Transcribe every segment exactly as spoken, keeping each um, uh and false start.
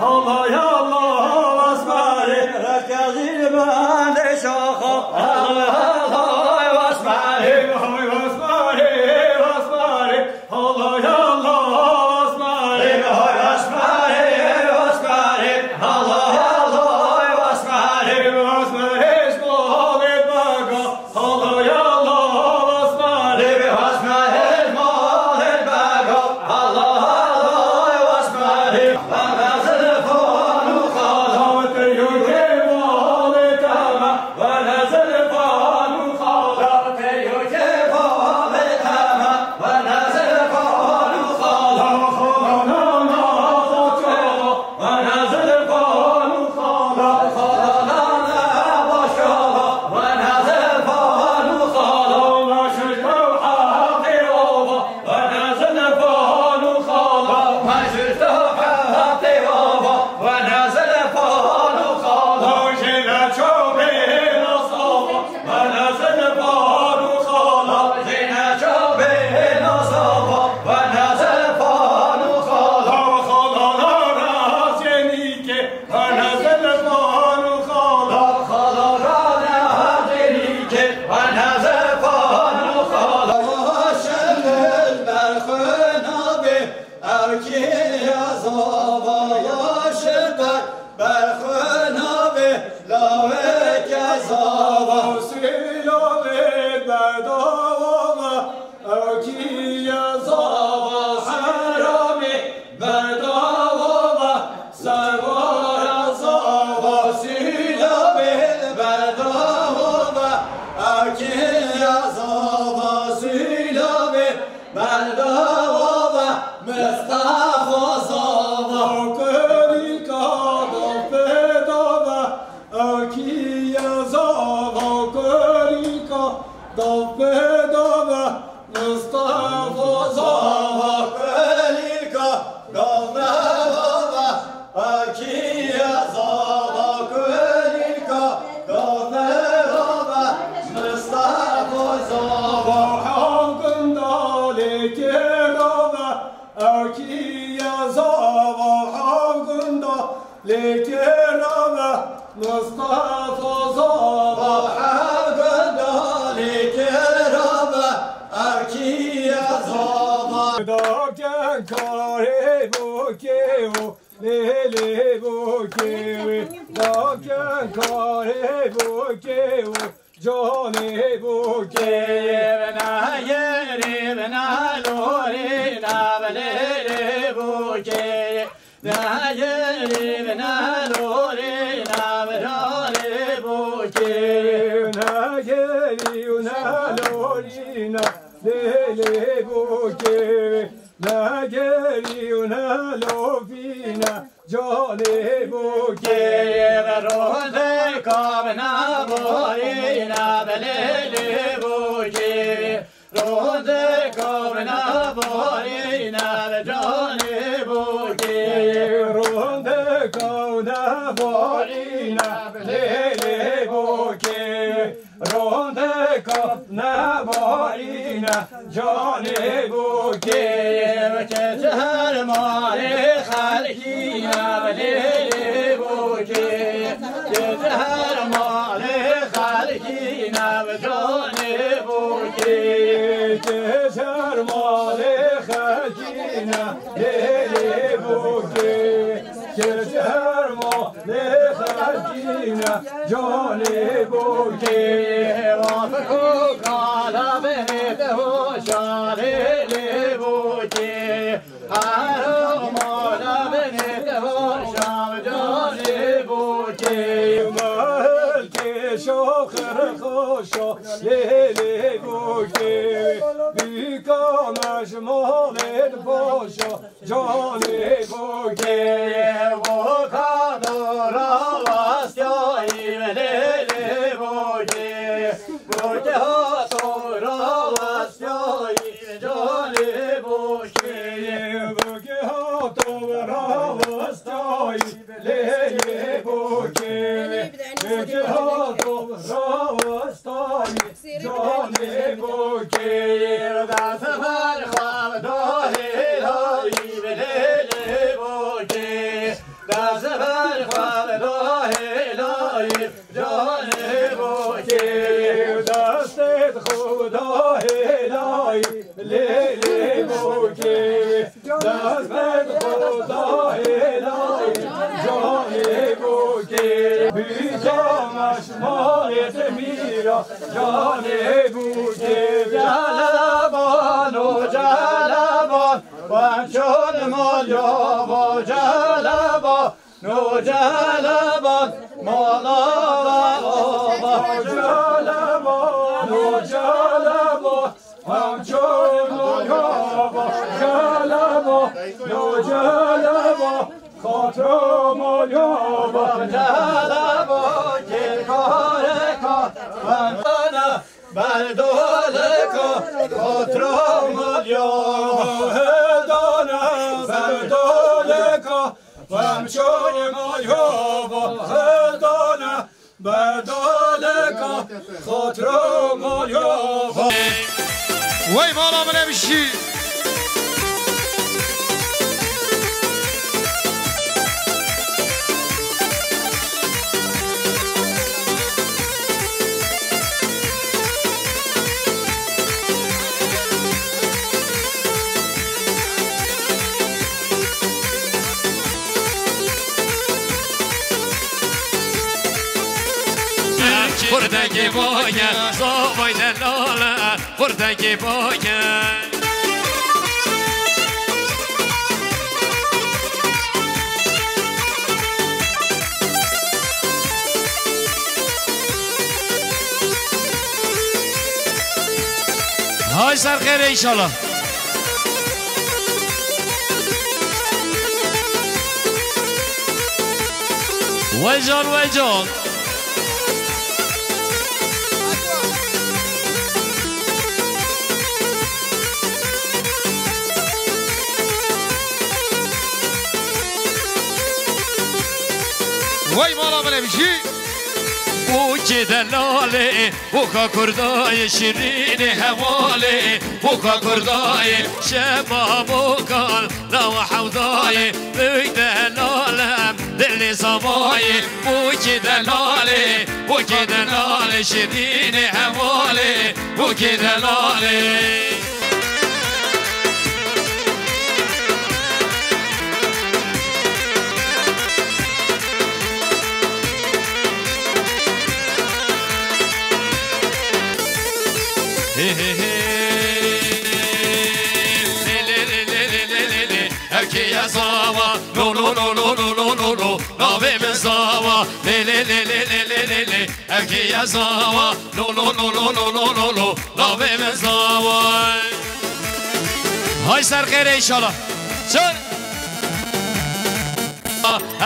Halay Allah Osmanê, reke jî li bendê şaxa. Halay Allah Osmanê, hay Osmanê, Osmanê. Halay Allah Osmanê, hay Osmanê, Osmanê. Halay Allah Osmanê, Osmanê ji malê bega. Halay Allah Osmanê, Osmanê ji malê bega. Halay Allah Osmanê, wene zilfan û xala, te yû kê malê te me, wene zilfan û xala, te yû kê malê te me, wene zilfan û xala, xala nana xaçala. Wene zilfan û xala, xala nane başala. Wene zilfan û xala, me ji te heqê ava. Wene zilfan û xala, me ji te heqê ava. Wene zilfan û xala, jê ne çavê nasava. Wene zilfan û xala, jê ne çavê nasava. Wene zilfan û xala, xala nana zênîkê. Wene zilfan û xala, xala nana zênîkê. Wene zilfan û xala, şil ber xwe nabê. Ew kî ye zava, ya şiqe ber xwe nabê, laweke zava. Sîlavê berdava ve, ew kî ye zava, heramê berdava ve, serwara zava. Sîlavê berdava ve, ew kî ye zava, sîlavê Berdava ve Mistefa zava, kulîlka dav pê da ve. Ew kî ye zava, kulîlka dav pê da ve. Mistefa zava, kulîlka dav pê da ve. Ew kî ye zava, kulîlka dav pê da ve. Mistefa zava, hew gunda lê kê da ve. Ew kî ye zava, hew gunda lê kê da ve. Mistefa zava, hew gunda lê kê da ve. Ew kî ye zava. Daken karê bo kê wo. Lê lê bo kê wê, daken karê bo kê wê, canê bo kê wê. Bina yerî, bina lorî, na lê lê bo kê wê. Na yerî, bina lorî, na canê bo kê wê. Na yerî û na lorî, na lê lê bo kê wê. Ne gerî û ne lovîne canê bo kê. Rondeka bi ne borîne bi lê lê bo kê. Rondeka bi ne borîne bi canê bo kê. Rondeka bi ne borîne bi lê lê bo kê. Rondeka ne borîne canê bo kê. Keçi her malê xelkîne bi lê lê bo kê. Keçi her malê xelkîne bi canê bo kê. Keçi her malê xelkîne lê lê bo kê. Keçi her malê xelkîne canê bo kê. Wafik û kala binê te hoşa lê lê bo kê. Her mala binê te hoşa canê bo kê. Mehel kêşa xirxaşa lê lê bo kê. Bîka me ji malê dipaşa canê bo kê. Bo ka dora westiyayî lê lê bo kê. Bo ke hato ra westiyayî canê bo kê. Bo ke hato ra westiyayî lê lê bo kê. Bo ke hato ra westiyayî canê bo kê. Da sefer xwe dahê dayî lê lê bo kê. Dest ber xwe da hêlayî, canê bokê. Destê xwe da hêlayî, lê lê bokê. Dest ber xwe da hêlayî, canê bokê. Bîca meşmalê te mîra, canê bokê. Celeban o celeban. Wemçon malya va celeba, no celeba, mala va ava. Celeba, no celeba, wemçon malya va celeba, no celeba, xatra malya va celeba, kê kareka, wemçana. Berdoleka, kotra malya, hedana, berdoleka, vemçon malya, hedana, berdoleka, kotra malya. Wey mala min hemşî. Xurdekî boye, zavay delale, xurdekî boye. Hay ser xêrê înşallah. Wey can, wey can. Wey mala min e bijî. Bûkê delalê, bûka kurdayê şirînê hevalê, bûka kurdayê şema bûkan nawa hewdayê, bûk delalem dilê zavayê, bûkê delalê, bûkê delalê şirînê hevalê, bûkê delalê. Ev kê ye zava, lo lo lo lo lo lo lo lo lo, navê min zava, lê lê lê lê lê lê lê lê. Ev kê ye zava, lo lo lo lo lo lo lo lo lo, navê min zava. Hay ser xêrê înşallah. Çal.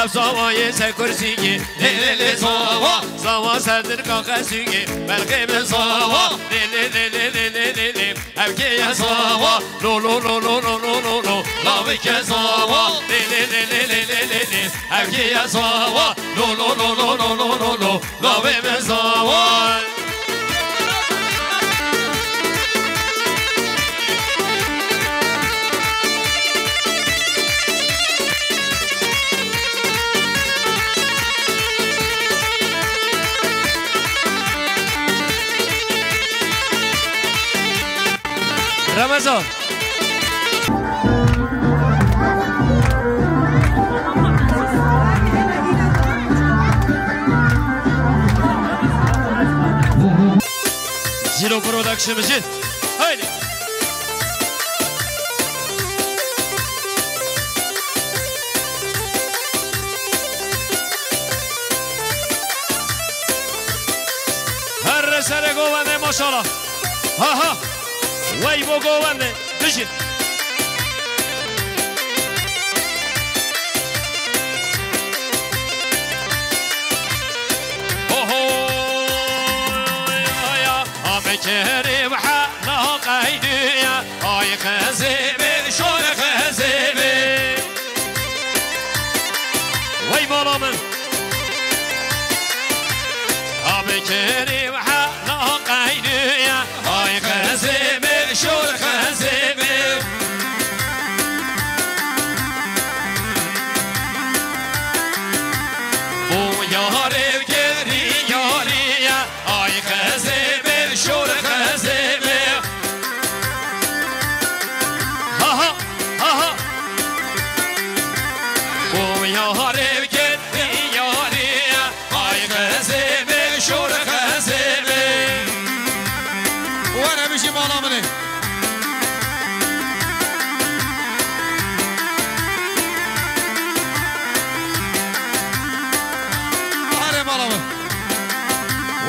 Ev zavayê ser kursîkê, lê lê lê zava, zava ser dirka xesûkê, belxê min zava, lê lê lê lê lê lê lê lê. Ev kê ye zava, lo lo lo lo lo lo lo lo, lavike zava, lê lê lê lê lê lê lê lê. Ev kê ye zava, lo lo lo lo lo lo lo lo, lavê min zava. Remezan. Zîlo Production, Zîl. Haydi. Her serê govendê maşallah. Ha ha. Wey bo govendê. Bijî. Oho. Aya. Am kerê ve hela qeydiye. Ay xezê be, şor xezê be. Wey bala min. Abi kerî ve hela qeydiye. Ay xezê be, şor xezê be.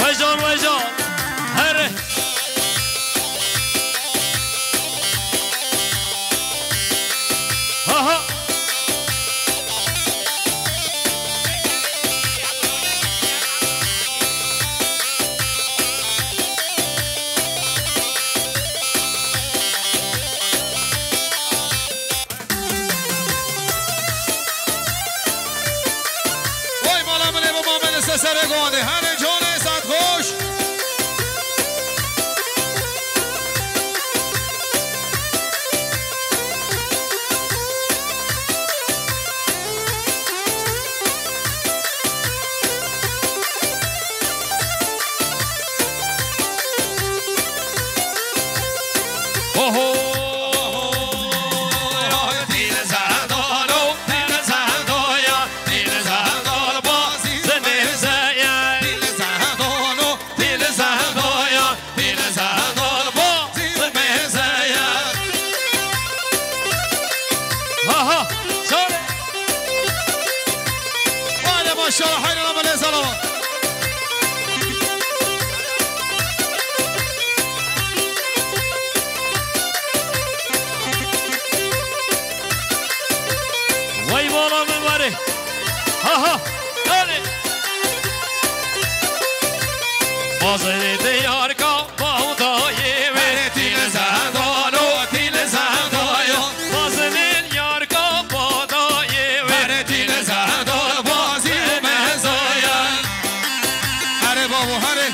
Wejan, wejan. Here. Ha ha. Vay mala min ê bo mamê li ser serê gondê. Here canê, saet xweş. Oho! Ha ha! Şöyle! Hadi maşallah, hayran ama ne salama. Vay bala min were. Ha ha. Hadi. Bazı diyar ka bağda yeme. Tîl zendano, tîl zendayo. Bazı diyar ka bağda yeme. Tîl zendano, bazı mezaya. Here babo, here.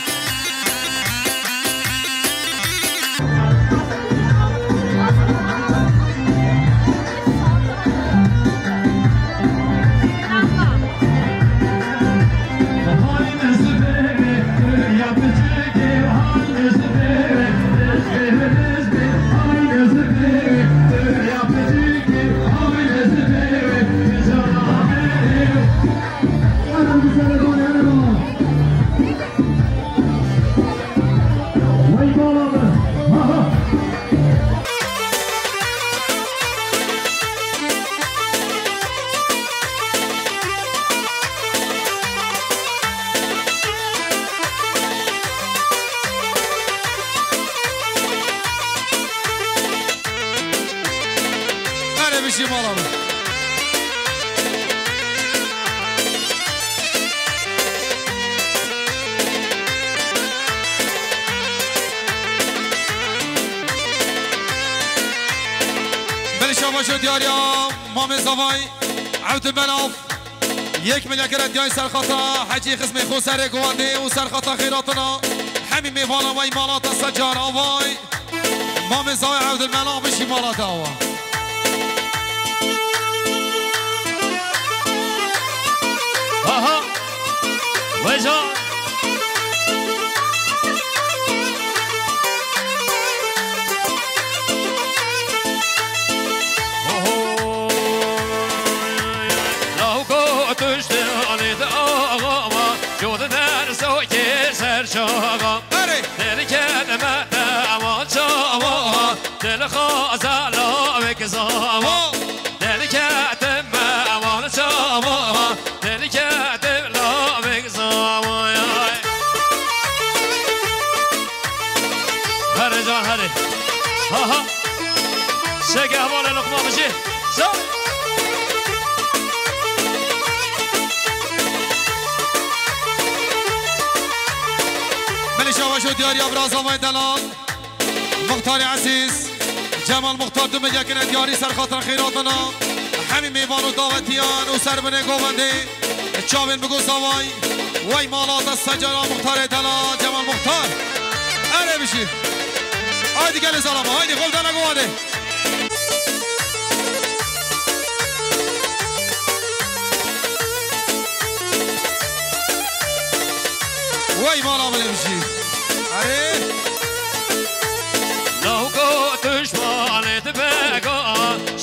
Erê bijî mala min. Belê şabaş û diyariya Mamê Zavay Evdilmenaf. Yek milya kere diyay serxata Hecî Xizmê Xoserê Guwandê û serxata xêratina hemî mêvana wey malata Secar Avay. Mamê Zavay Evdilmenaf bijî malata awa. Aha! Weja! Oho! Lawko tuştê anê de ağama, jod derso kê ser çaga. Erê! Deli kedime de aman çawa, deli xaza lawek zama. Ho! Deli kedime aman çawa, deli kedim lavek zawayay. Here can here. Ha ha. Şege hevalê Lokman Bijî. Sa. Belê şabaş û diyariya bira Zavay Delal. Muxtarê ezîz, Cemal Muxtar, du milya kine diyarî ser xatir xêratina hemî mêvan û dawetiyan û serbinê govendê. Çavên bigo Zavay, wey malata Secara Muxtarê Delal, Cemal Muxtar. Erê bijî. Haydi gelê zalama, haydi xwe dene govendê. Wey mala min ê bijî. Erê. Lawko tuşmanê dibega,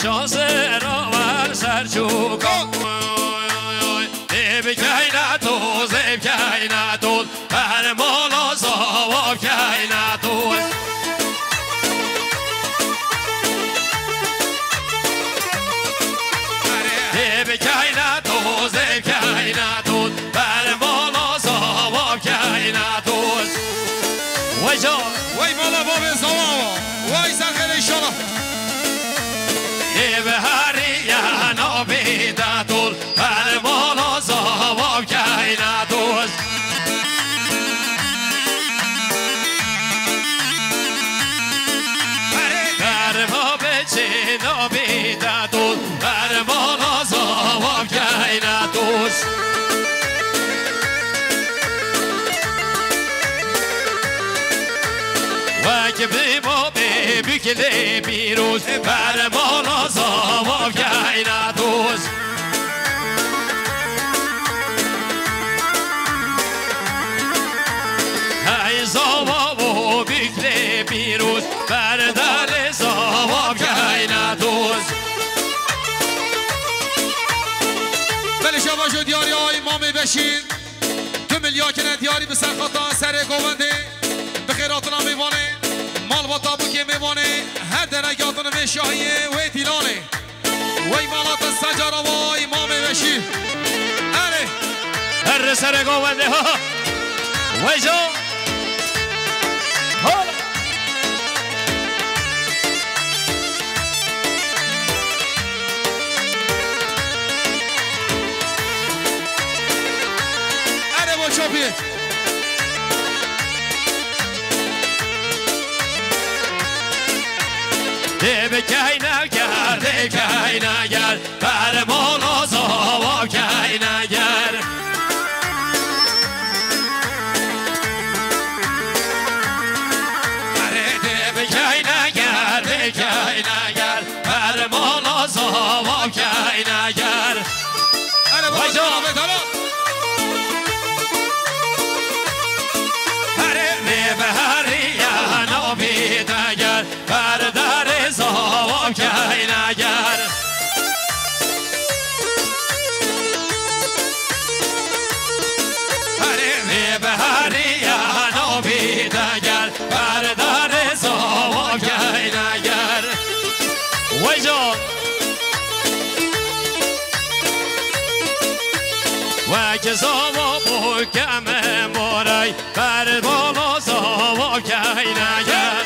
şansê rawer ser çûka. Ê bikeyne toz, ê bikeyne toz, her mala zava bikeyne toz. Ê bikeyne toz, ê bikeyne toz, her mala Ki bi bo bê bikilê pîroz, bermana zava keyna doz. Hey zava bo bikilê pîroz, berdarê zava keyna doz. Belê şevajo diyariya Îmamê Beşîr. Du milya kene diyarî bi serxata serê govendê. Bi xêr hatina mêvanê. Malbata bikê mêvanê. Her derek hatin vê şahiyê wê dîlanê. Wey mala te secara wa Îmamê Beşîr. Erê. Her serê govendê. Ha, ha. Wey can. Hala. Erê bo çapî. Dê bi keyne ger, dê keyne ger. Bermana zava keyne ger. Erê dê bi keyne ger, dê keyne ger. Bermana zava keyne ger. Erê baba, vay can. Devam et, devam. Erê rê bi heriya navî de ger. Berdarê zava keyne ger. Herê vê beharî ya navî de ger. Berdarê zava keyne ger. Wey can. Wek zava bo keme moray. Bermana zava keyne ger.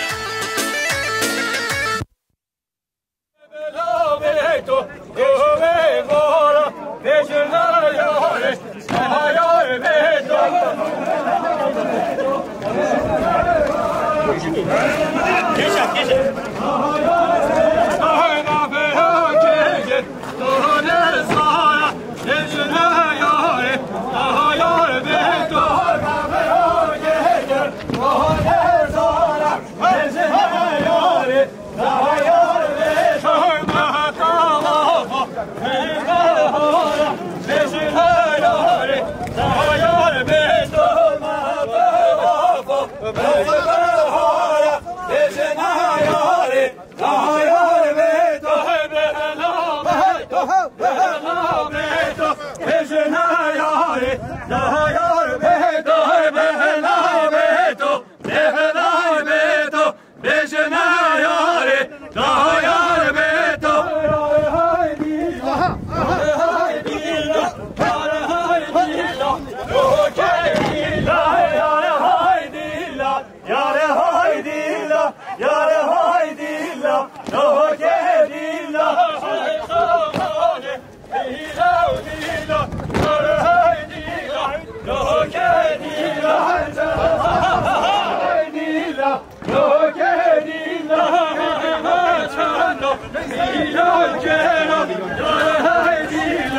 Bêjine yarê, daha yar bê to. Yare haydi la, yare haydi la, yare haydi la, yare haydi la, yare haydi la, yare haydi la,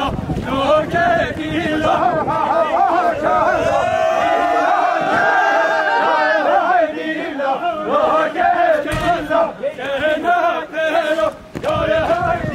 yare haydi la.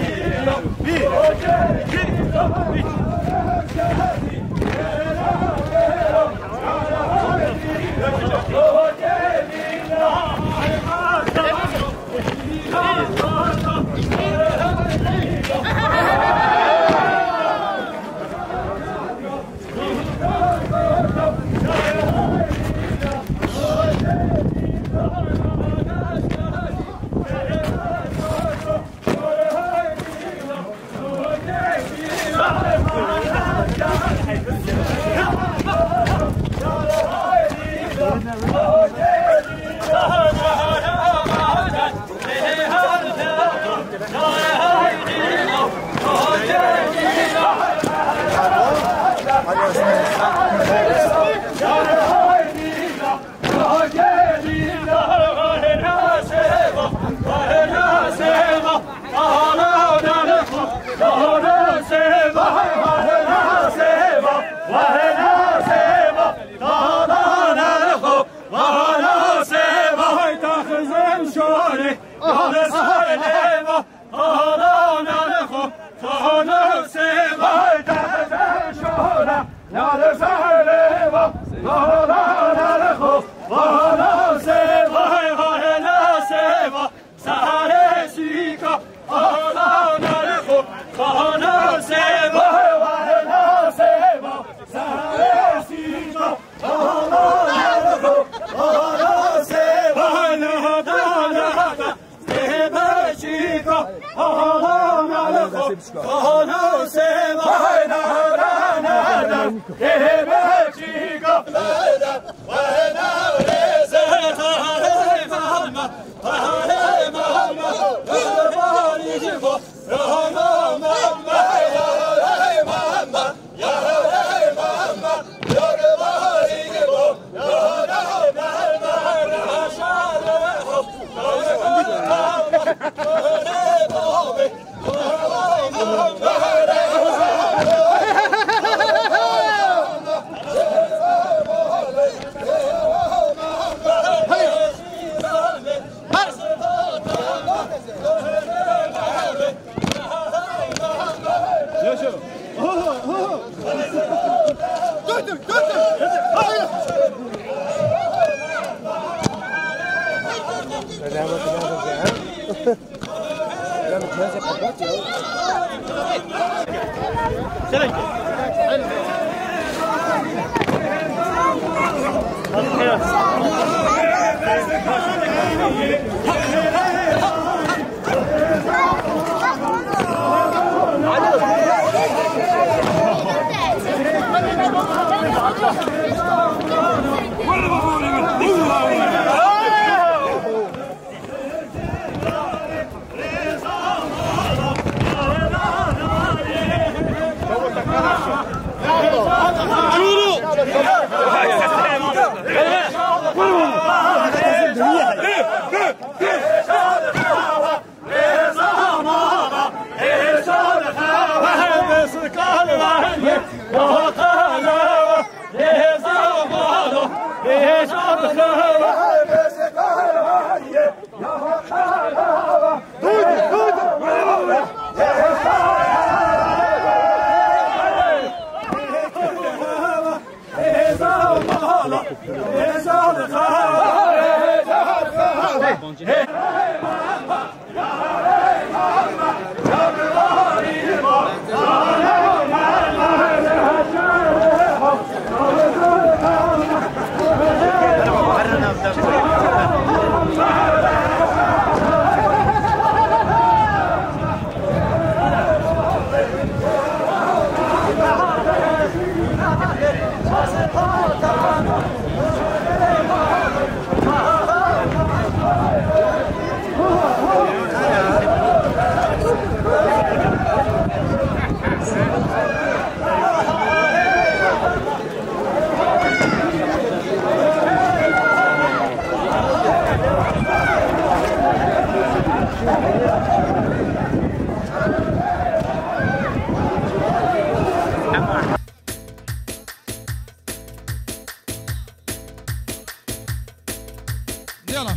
Yala.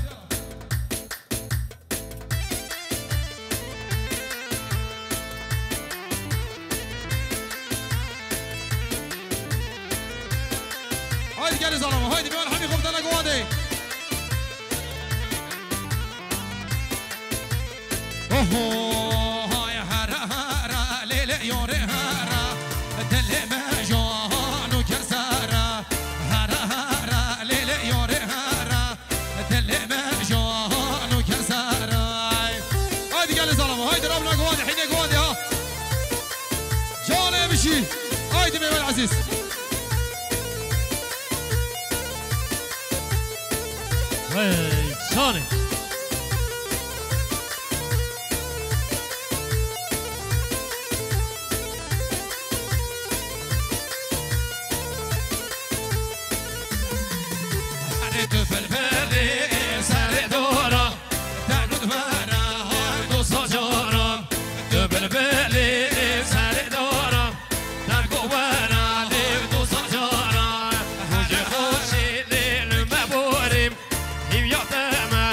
Haydi gelin zalama, haydi, bir hemî komutanla kovade. Oho, hay hara hara, lê lê yore hara, dilê me jan û kir sara. Hara hara, lê lê yore hara, dilê me jan û kir sara. Haydi gelin zalama, haydi rabna govade, hînê govade ha. Canê bijî. Haydi Mehmet Aziz. Hey, şanê. Erê tu bilbilî serê dora, te gund vera, hay dosta caran. Tu bilbilî serê dora, te gund vera, lê dosta caran. Hûjê xweşî lê li me borîm, hîvya te me.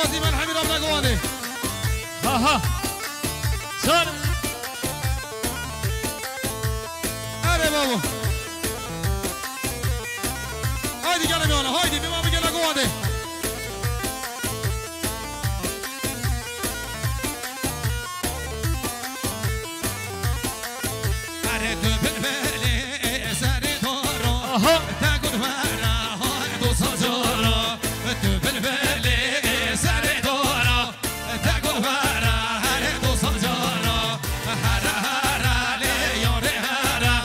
Azî Melhemî re bine guhadê. Ha ha. Çar. Erê babo. Haydi gelin yana, haydi, bima bir gele guhadê. Erê tu bilbilê serê doro, aha, te gul vera, hay dosta coro. Tu bilbilê serê doro, te gul vera, hay dosta coro. Hera, hera, lê yarê hera,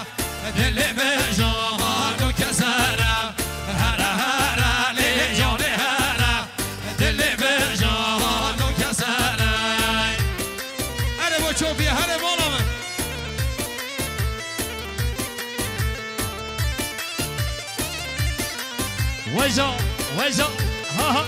dilê min jano kesera. Hera, hera, lê yarê hera, dilê min jano kesera. Erê bo çopî, herê mala min. Weja, weja, ha ha.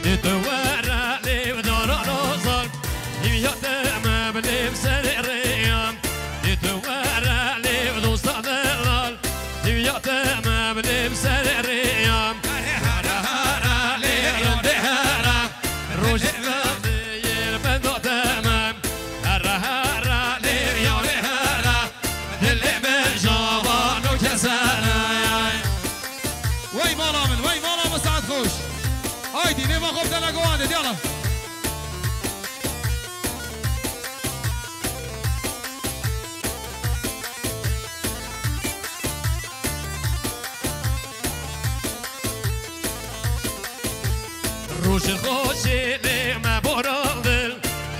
Dê tu were lêv dara nazar, hîviya te me bi lêv serê rêya. Dê tu were lêv dosta delal, hîviya te me bi lêv serê rêya. Hera, hera, lê rondê hera, rojê vê yêr benda te me. Hera, hera, lê yarê hera, dilê min jano kesera. Wey mala min, wey mala min, saet xweş. Haydi, nêva xwe bidene guhadê, diyala. Rojê xweşê lê me boral dil,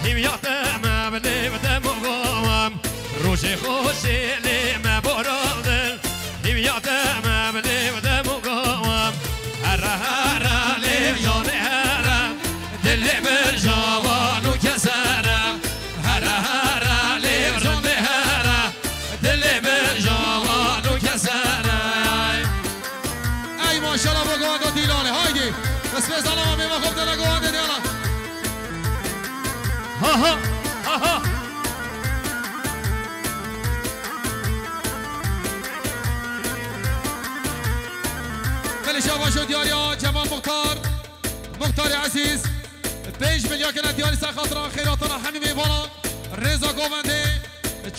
hîviya te me bi lêv de muxawam. Rojê xweşê lê me boral dil, hîviya te me bi lêv de muxawam. Hera, hera, lêv yarê hera, dilê min jano kesera. Hera, hera, lêv rondê hera, dilê min jano kesera. Ey maşallah bo guhanda Dîlanê, haydi. Qismê zalama mêma xwe bidene guhandê diyala. Ha ha, ha ha. Belê şabaş û diyariya Cemal Muxtar, Muxtarê Ezîz, pênc milya kene diyarî ser xatira xêratana hemî mêvana. Rêza govendê,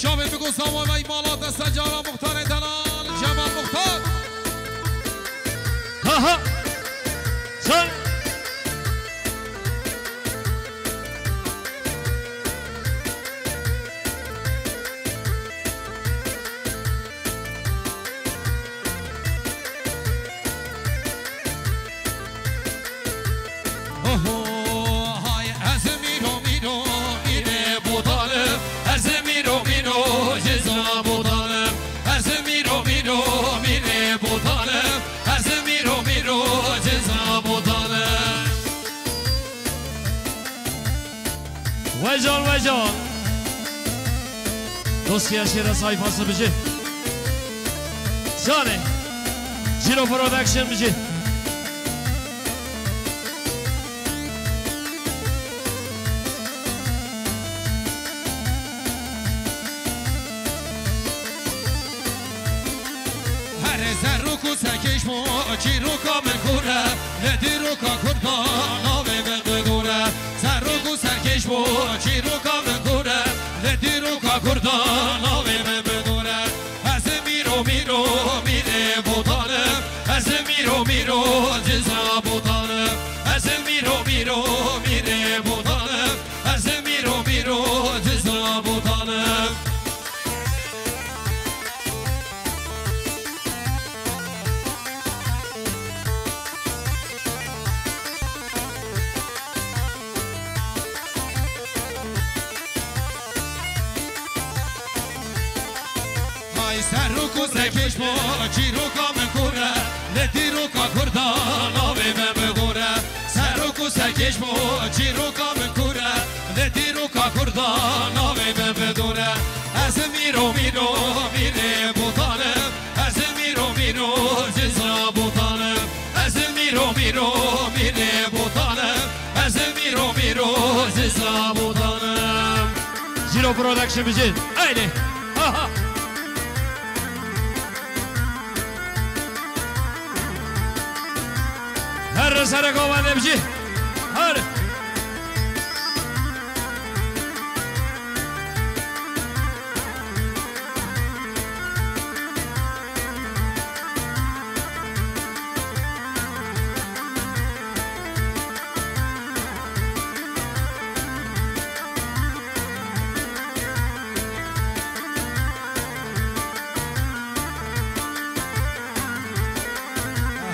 çavê bigo sawa vey mala te ser cara Muxtarê delal, Cemal Muxtar. Ha ha. Çay. Oho, hay, ez mîro, mîro, mîrê botalim. Ez mîro, mîro, ceza botalim. Ez mîro, mîro, mîrê botalim. Ez mîro, mîro, ceza botalim. Wecan, wecan. Dostiya şêre sayfası bici. Canê. Ciro Production bici. Herê serok û serkêş bo, çîroka min kor e, li dîroka Kurdan navê min bidor e. Serok û serkêş bo, çîroka min kor e, li dîroka Kurdan navê min bidor e. Ez mîro mîro mîrê botanim, ez mîro mîro ciza botanim, ez mîro mîro mîrê botanim, ez mîro mîro ciza botanim. Hay serok û serkêş bo, çîroka min kor e, li dîroka Kurdan navê min bigore. Serok û serkêş bo, çîroka min kor e, li dîroka Kurdan navê min bidore. Ez mîro mîro mîrê botanim, ez mîro mîro Zîro Production bijî. Haydi. Aha. Her serek ovan bijî. Her.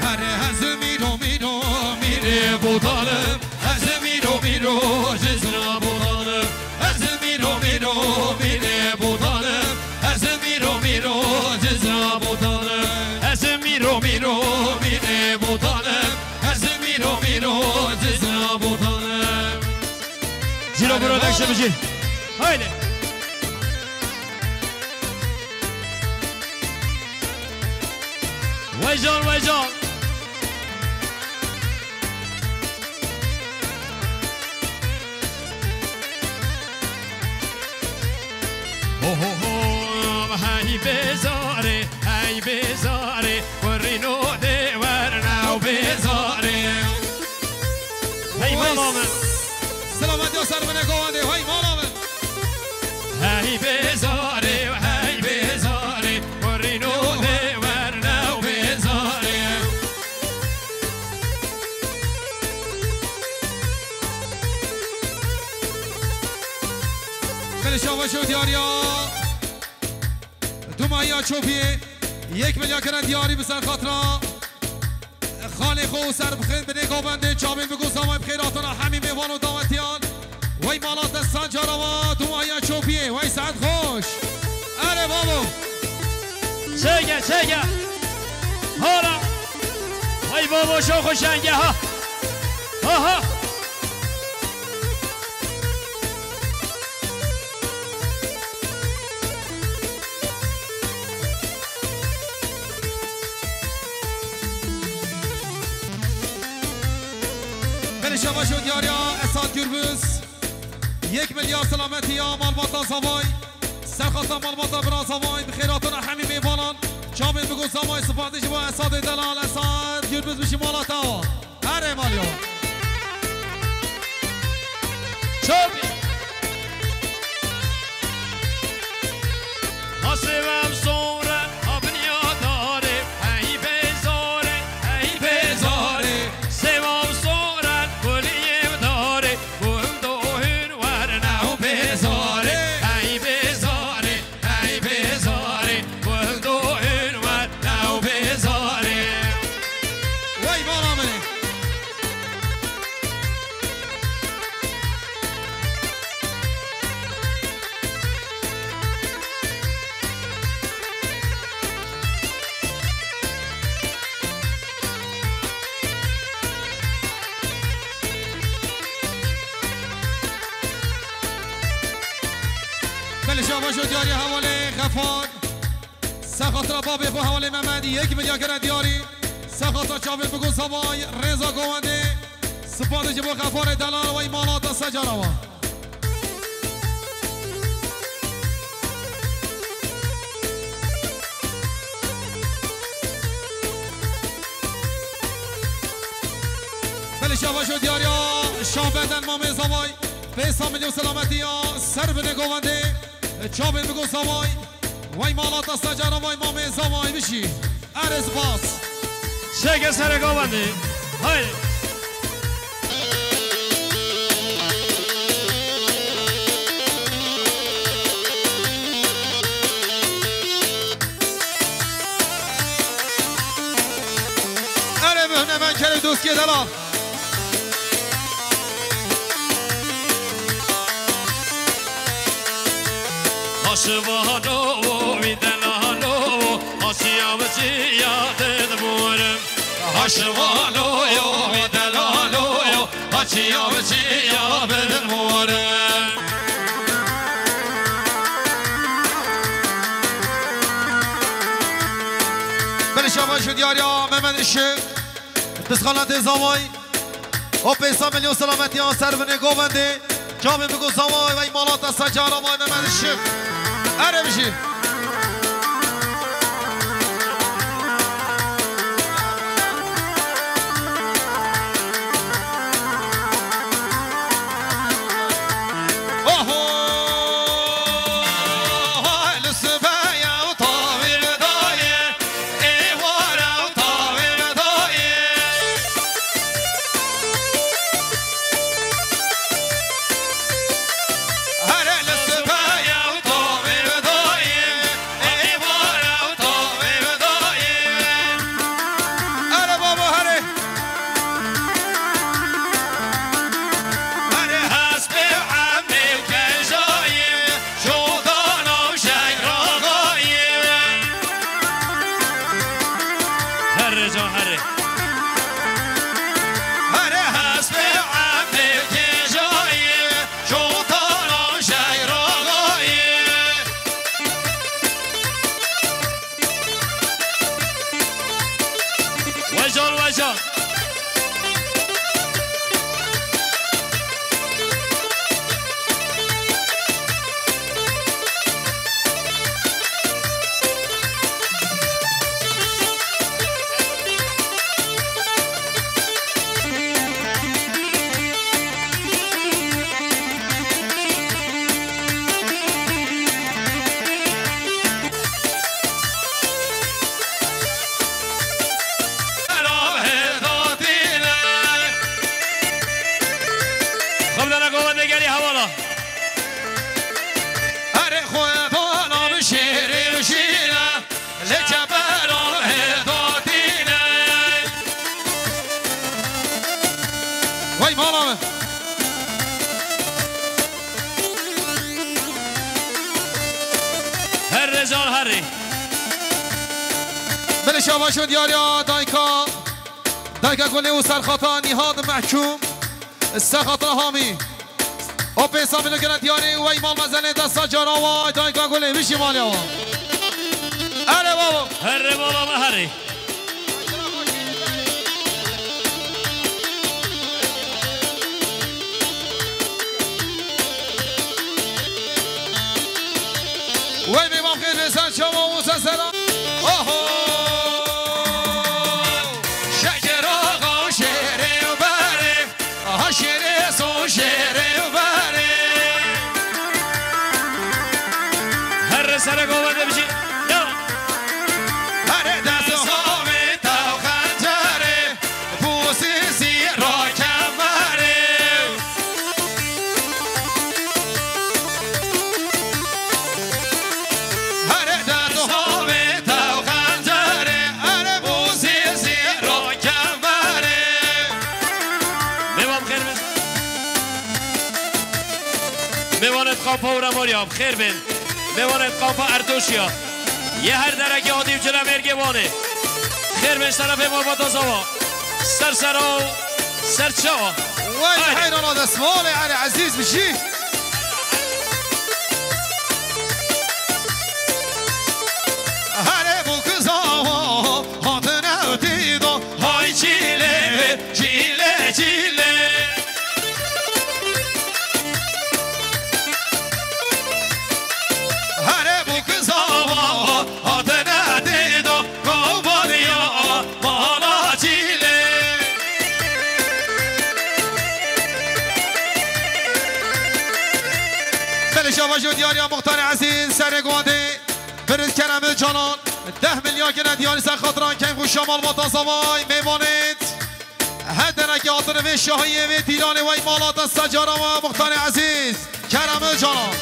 Her ez mîro, mîro, mîrê botalim. Ez mîro, mîro, cizra botalim. Ez mîro, mîro, mîrê botalim. Ez mîro, mîro, cizra botalim. Ez mîro, mîro, mîrê botalim. Ez mîro, mîro, cizra botalim. Zîro Production bijî. Haydi. Vay can, vay can. Ho, ho, ho, hey bêzarê, hey bêzarê, kurîno dê werna û bêzarê. Hey mala min. Selamet ya ser bine govendê, hey mala min. Hey bêzarê, hey bêzarê, kurîno dê werna û bêzarê. Belê şabaş û diyariya Dumahiya Çopiyê yek milya kirin diyarî bi ser xatira xalê xwe û serbixin binê govendê çavên bigo zavay bi xêr hatana hemî mêvan û dawetiyan. Wey mala te sancara wa Dumahiya Çopiyê. Wey saet xweş. Erê babo. Çêke, çêke. Hala. Wey babo şo xweşenge ha. Ha ha. Belê şabaş û diyariya Esat Gürbüz. Yek milyar selametiya malbata zavay. Serxata malbata bira zavay. Bi xêr hatina hemî mêvanan. Çavên bigo zavay, sifadê ji bo Esadê delal. Esat Gürbüz bijî mala te wa. Erê maliyo. Çabî. Ha sêvem sore, ha binyadarê, hey bêzarê, hey bêzarê. Sêvem sore, kuliyê darê, gundo hün werne û bêzarê, hey bêzarê. Ey bêzarê, gul dohin wer, ew bêzarê. Wey mala min e. Belê şabaş û diyarî hevalê Xefar. Ser xatira babê xwe hevalê Mehmed yek milya kere diyarî. Ser xatira çavê bigo zavay rêza govendê. Sifadê ji bo xefarê delal wey mala te secara wa. Belê şabaş û diyariya şahbeden mamê zavay. Pêsa milyon selametiya ser binê govendê. Çavên bigo zavay. Wey mala te secara wey mamê zavay bişî. Erê spas. Şeke sereka wendê. Haydi. Erê bihne men kerê doskê delal. Haşivano, wî delalo, haşiya min çiya didmurim. Haşivano yo, wî delalo yo, haşiya min çiya didmurim. Belê şabaş û diyariya Mehmet Işık. Dizxalatê Zavay. O pêsa milyon selametiya ser binê govendê. Çavê bigo zavayê vey mala te secara vay Mehmed Şif. Ere bijî. Oho! Li sibeya û tavê dayê, êwara û tavê dayê. Here li sibeya û tavê dayê, êwara û tavê dayê. Here baba, here. Here hespê û emê û kejayê, şodana û şeyragayê. Here can here. Here hespê û emê û kejayê, şodana û şeyragayê. Wejan, wejan. Xwe bidana govendê gerî hevala. Erê xwe bana bi şêrê û şîre, lê çeperan hêdatîne. Wey mala min. Her recan herî. Bilê şabaş û diyariya dayka, dayka Gulê û serxata Nîhad Mehkûm, serxata Hamî. O pênc sed mîlyon gene diyarî wey mal mezelê desta cara wa, dayka Gulê, bijî maliya wa. Erê babo. Herê mala me herê. Wey bê, mam xêr bê, ser çava û ser sera. Oho! Şeker axa û şêrê û berê, aha şêrê so şêrê û berê. Herê sere govende bijî. Ya. Herê dest savê tev xencerê. Pusî zîra kemerê. Here dest havê tev xencerê, here pusî zîra kemerê. Mêvan xêr bin. Mêvanê kampa Ûremoriya, xêr bin. Mêvanê kampa Erdoşiya. Yê her derekê hatî û cile mêrgê Wanê. Xêr bin şerefê malbata Zava. Ser sera û ser çawa. Wey, haydi. Heyrana destmalê, erê ezîz bijî. Herê bû ki Zava hatine dîda. Hay çîlê, çîlê, çîlê. Here bû ki Zava hatine dîda, kobaniya mala çîlê. Belê şabaş û diyariya Muxtarê Ezîz, serê Guandê, Biriz Kerem Öcalan, deh milyar gene diyarî ser xatira keyf û şamal vata zavay mêvanêt. Her derekê hatine vê şahiyê, vê dîlanê wey mala te secara we Muxtarê Ezîz, Kerem Öcalan.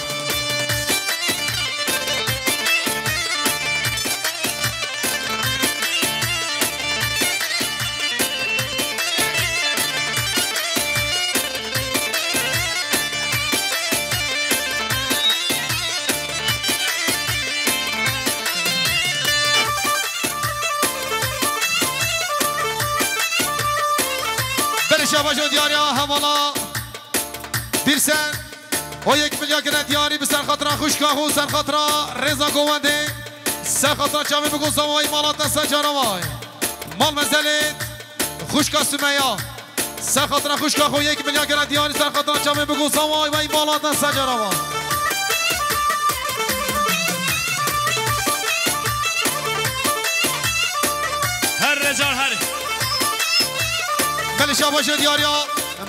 Belê şabaş û diyariya hevala Bîrsen. O yek milya gine diyarî bi serxatira xwişka xwe, serxatira rêza govendê, serxatira çavê biko zavayî mala te secara vay. Mal mezelê xwişka Sumeya. Ser xatira xwişka xwe yek milyon kere diyarî ser xatira çavê bigo zavay wey mala te ser cara va. Her recar her. Belê şabaşê diyariya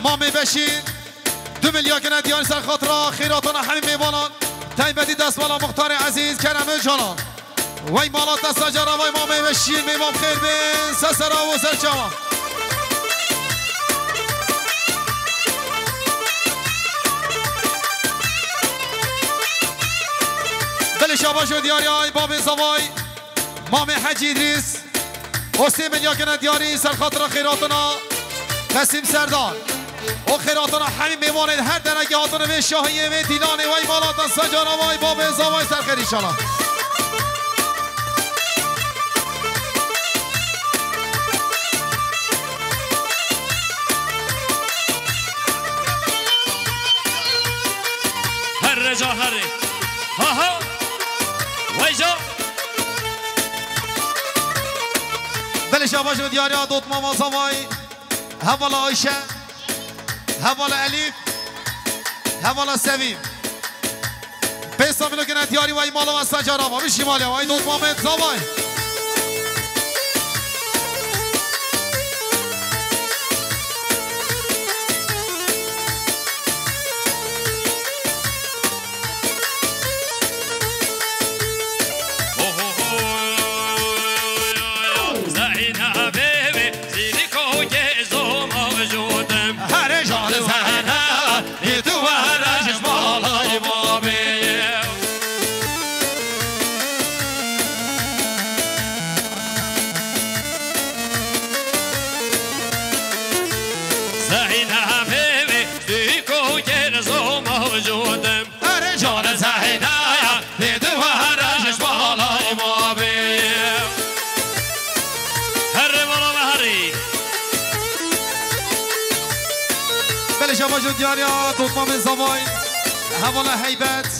Mamê Beşîr. Du milyon kere diyarî ser xatira xêratana hemî mêvanan. Taybetî destvala Muxtarê Ezîz Kerem Öcalan. Wey mala te ser cara wey Mamê Beşîr, mêvan xêr bin, ser sera û ser çava. Belê şabaş û diyarî ay babê zavay, Mamê Hecî Îdrîs. O sê milyon kene diyarî ser xatira xêratina Qesîm Serdar. O xêratina hemî mêvanên her derekê hatine vê şahiyê, vê dîlanê wey mala te ser cara wey babê zavay ser xêr înşallah. Herre ca herê. Ha ha. Vay ca. Belê şabaş û diyariya dotmama zavay. Hevala Ayşe. Hevala Elîf. Hevala Sevîm. Pênc sed milyon kene diyarî wey mala wey ser cara va. Bişî mala wey dotmamê zavay. Herê jar Zehra, ê tu were ji malay babê. Zeynepê wê tu ku kir zoma vücudim. Erê jar Zeynep, ê tu were ji malay babê. Herê mala me herî. Belê şabaş û diyariya dotmamê zavay. Hevala Heybet.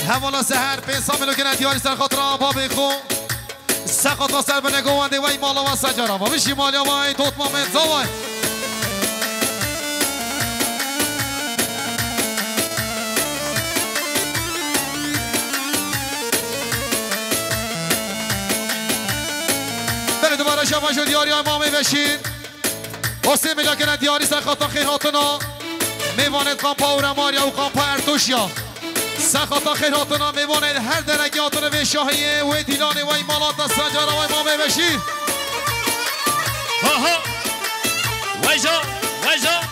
Hevala Seher, pênc sed milyon kene diyarî ser xatira babê xwe. Ser xatira ser binê govendê wey mala wa ser cara va. Bişî mala wey dotmamê zavay. Belê dubare şabaş û diyariya Mamê Beşîr. O sê milyon kene diyarî ser xata xêr hatina. Mêvanên kampa Ewremarya û kampa Ertoşya. Ser xata xêr hatina mêvanên her derekê hatine vê şahiyê, wê dîlanê wey mala te ser cara wey Mamê Beşîr. Ha ha. Vay ca, vay ca.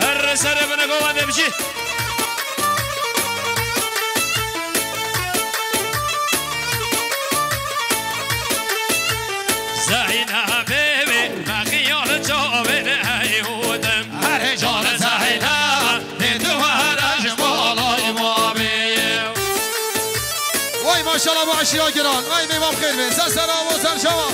Herê serê binê govendê bijî. Zeynepê wê me xiyal çavên eyûdin. Herê jar Zeynep, ê tu were ji malay babê. Vay maşallah bu aşira giran. Ay mêvan xêr be. Ser sera û ser çava.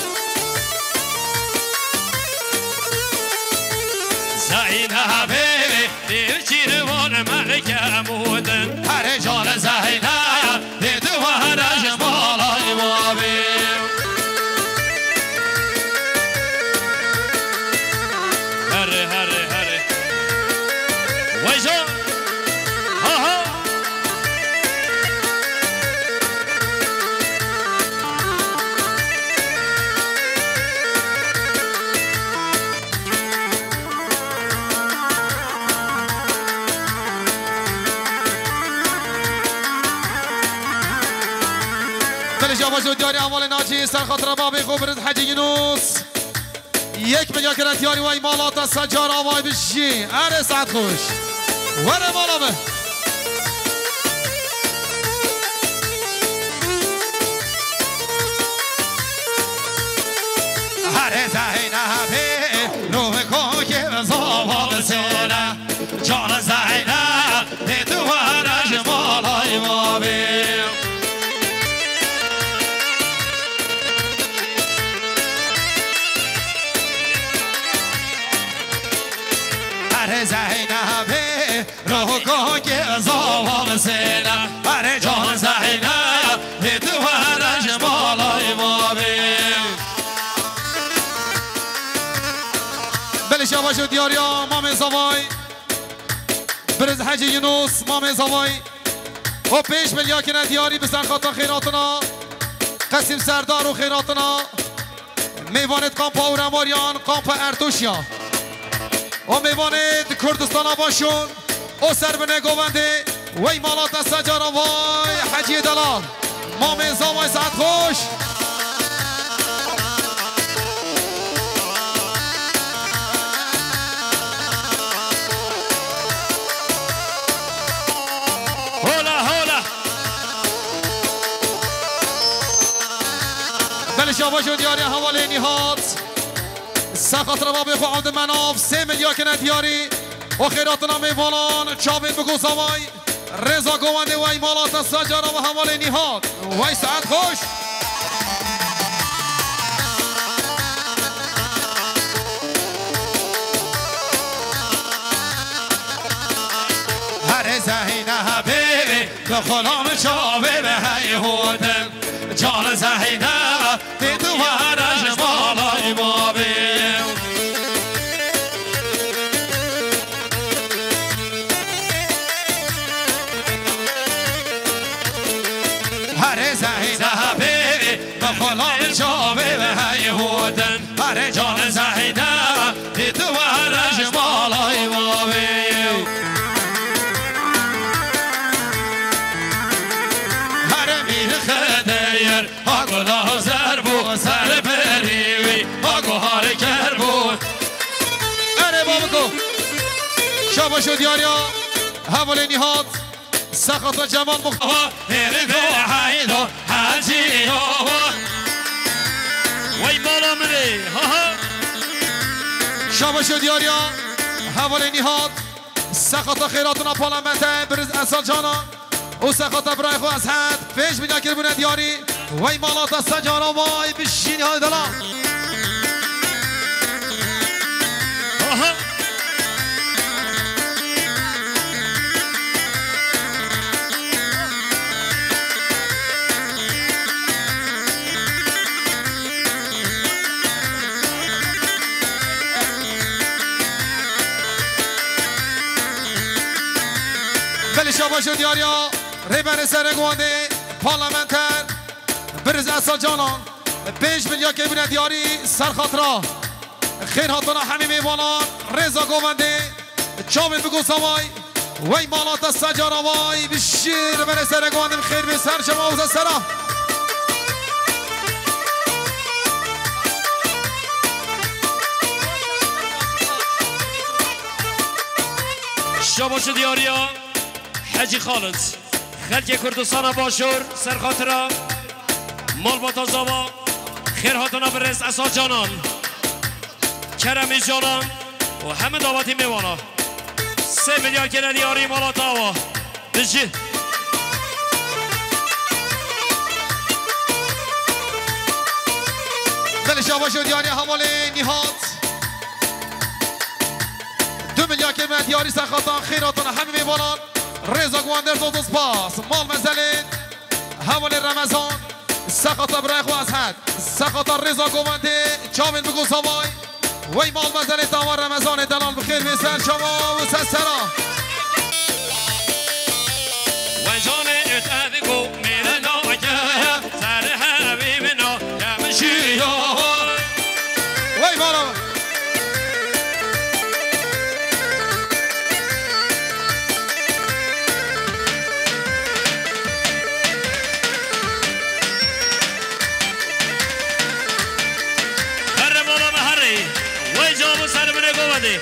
Zeynepê wê Dêv çîrvan melike mûdin. Herê jar Zeynep, ê tu were ji malay babê. Herê, herê, herê. Vay ca. Ha ha. Belê şabaş û diyarî hevalê Nacî ser xatira babê xwe biriz Hecî Yunus. Yek milyon kere diyarî wey mala te ser cara wey bijî. Erê saet xweş. Were mala me. Herê Zeynepê, ruhê kokê zava bisêne. Can Zeynep, ê tu were ji malay babê. Herê Zeynepê, ruhê kokê zava bisêne. Herê can Zeynep, ê tu were ji malay babê. Baş û diyariya Mamê Zavay, Biriz Hecî Yunus, Mamê Zavay, û pênc milya kine diyarî bi serxata xêratina Qesîm Serdar û xêratina mêvanêt kampa Ûremariyan, kampa Ertûşya. O mêvanêt Kurdistana Başûr, o ser binê govendê wey mala te secara vay Heciyê Delal. Mamê Zavay, saet xweş. Hola, hola. Belê şabaş û diyariya hevalê Nîhat. Ser xatira babê xwe Evdi Menaf, sê milya kine diyarî. O xêratina mêvanan, çavên bigo Zavay. Rêza govendê wey mala te secara ve hevalê Nîhat. Wey saet xweş. Herê Zeynebê bi xulam çavê bi hey hotin. Can Zeynebê tu were ji malay ma bê. Herê Zeynebê bi xulam çavê bi hey hotin. Herê can Zeynebê tu were ji malay ma bê. Herê mîr xedeyir. Ha gula zer bû, ser berî wî, ha guhar ker bû. Erê babiko. Şabaş û diyariya hevalê Nîhat. Sexata Cemal Muxtar. Hêrî go heydo, hecî yo. Wey mala min ê, ha ha. Şabaş û diyariya hevalê Nîhat. Sexata xêratina parlamenter Biriz Esad Canan û sexata birayê xwe Eshed pênc milya kiribûne diyarî. Wey mala te secara vay bijî Nîhat Delal. Aha. Belê şabaş û diyariya Rêberê Serê Guandê, parlamenter Biriz Esad Canan, pênc milya kê bûne diyarî ser xatira xêr hatina hemî mêvanan, rêza govendê, çavên bigo Zavay, wey mala te secara vay, bijî Rêberê Serê Guandê, xêr bê ser çava û sera. Şabaş û diyariya Hecî Xalit. Xelkê Kurdistana Başûr, ser xatira malbata Zava, xêr hatina birêz Esad Canan, Keremî Canan û hemî davetî mêvana. Sê milyar kene diyarî mala te ava. Bijî. Belê şabaş û diyariya hevalê Nîhat. Du milyar kê me diyarî sexatan xêratan hemî mêvanan. Rêza guander zozos pas. Mal mezelê hevalê Remezan. Sexata birayê xwe Eshed. Sexata rêza govendê. Çavên bigo Zavay. Wey mal mezelê tawa Remezanê delal bi xêr bê ser çava û ser sera. Wey canê êt ez go mêre nake, ser hevî min a, ke min jî yo. Wey mala. Herre mala me herre. Wey cabo ser min ê govendê.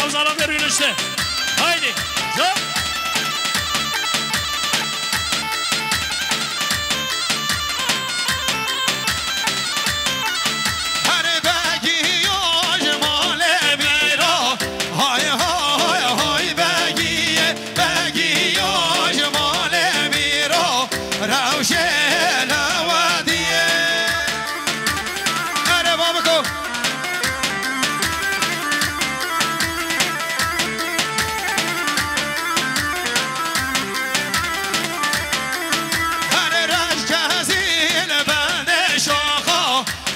Ozan abi rûnişte. Haydi. Jop. Her begiyo ji malê bîra. Hay, hay, hay, begiye, begiyo ji malê bîra. Rewşê lewediye. Ere babiko. Her reşkezî li bendê şaxa.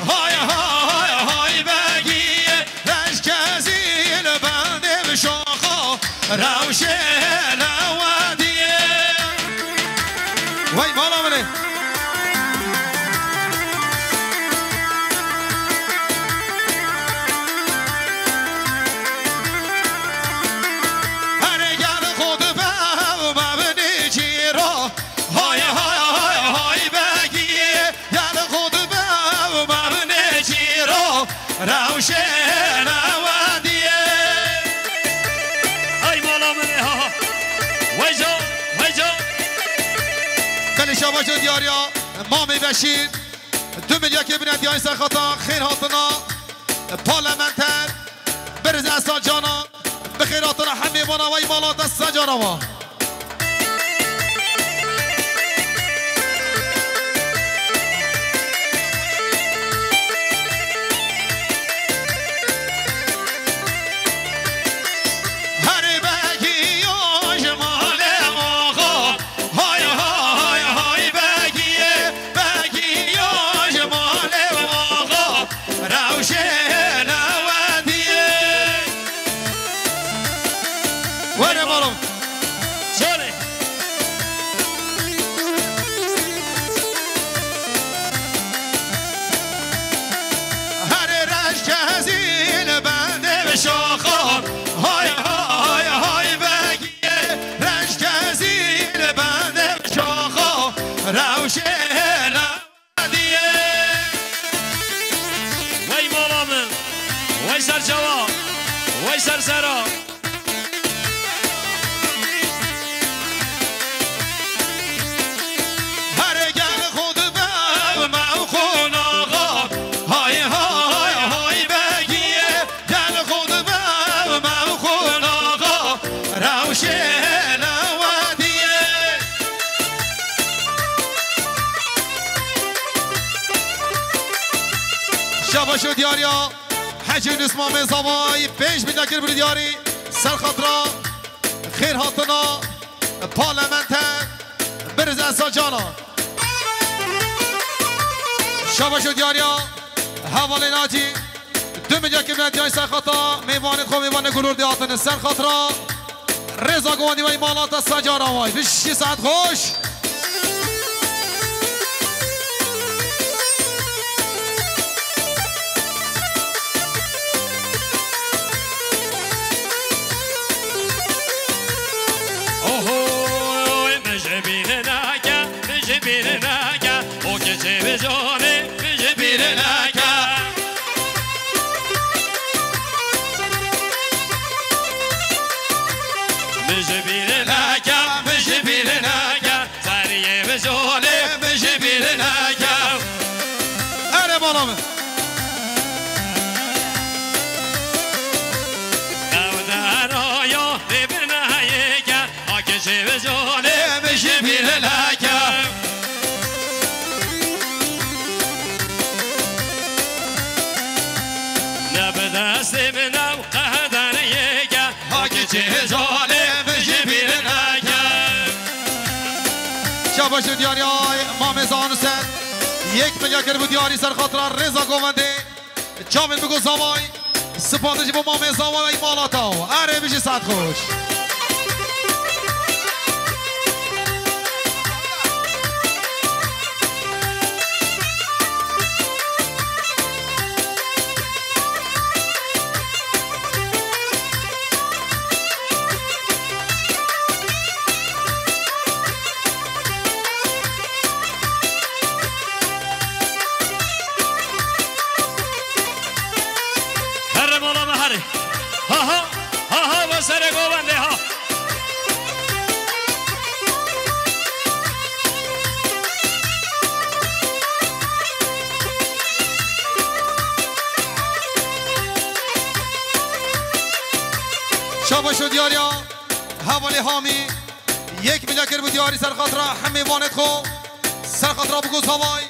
Hay, hay, hay, begiye. Reşkezî li bendê şaxa. Rewşê lewediye. Wey mala min ê. Her gel xwe dibe û mebinê cîra. Hay, hay, hay, hay, begiyê. Gel xwe dibe û mebinê cîra. Rewşê lewediye. Ay mala min ê, ha, ha. Vay can, vay can. Belê şabaş û diyariya Mamê Beşîr. Du milyakê bine diyayî serxata xêr hatina parlamenter Birz Esad Cana. Bi xêr hatina hemê vana wey mala te secara wa. Herê begiyo ji malê axa. Hay, hay, hay, begiye, begiyo ji malê axa. Rewşê lewediye. Were balam. Şöyle. Her reşkezî li bendê şaxa. Hay, hay, hay, begiye. Reşkezî li bendê şaxa. Rewşê lewediye. Wey mala min, wey serçawa, wey sersera. Her gel xwe dibe me û qonaxa. Hay, hay, hay, begiye. Gel xwe dibe me û qonaxa. Rewşê lewediye. Şabaş û diyariya Hecî Yunus Mamê Zavayî pênc bin kir bir diyarî ser xatira xêr hatina parlamenter Birz Esad Cana. Şabaş û diyariya hevalê Nacî. Du milyakê bine diyayî ser xata mêvanê xwe, mêvanê gurûr dê hatine ser xatira. Rêza govendî wey mala te secara way. Bişî saet xweş. Oho, min ji bîr nake, min ji bîr nake. O keçê bi canê, min ji bîr nake. Min ji bîr nake, min ji bîr nake. Seriyê bi canê, min ji bîr nake. Ere bala min. Ew deraya rê bi neheyê ke. Akê çê ve canê min ji bîr neke. Ne bi destê min ew qehderiyê ke. Akê çê ve canê min ji bîr neke. Şabaş û diyarî ay Mamê Zanu ser. Yek milya kir bû diyarî ser xatira rêza govendê. Çavên bigo Zavay. Sipatê ji bo Mamê Zavay ey mala taw. Erê bijî saet xweş. Herre mala me herre. Ha ha. Ha Baş û diyariya hevalê Hamî yek milyar kir bi diyarî ser xatira hemê vanê xwe. Ser xatira biko zavay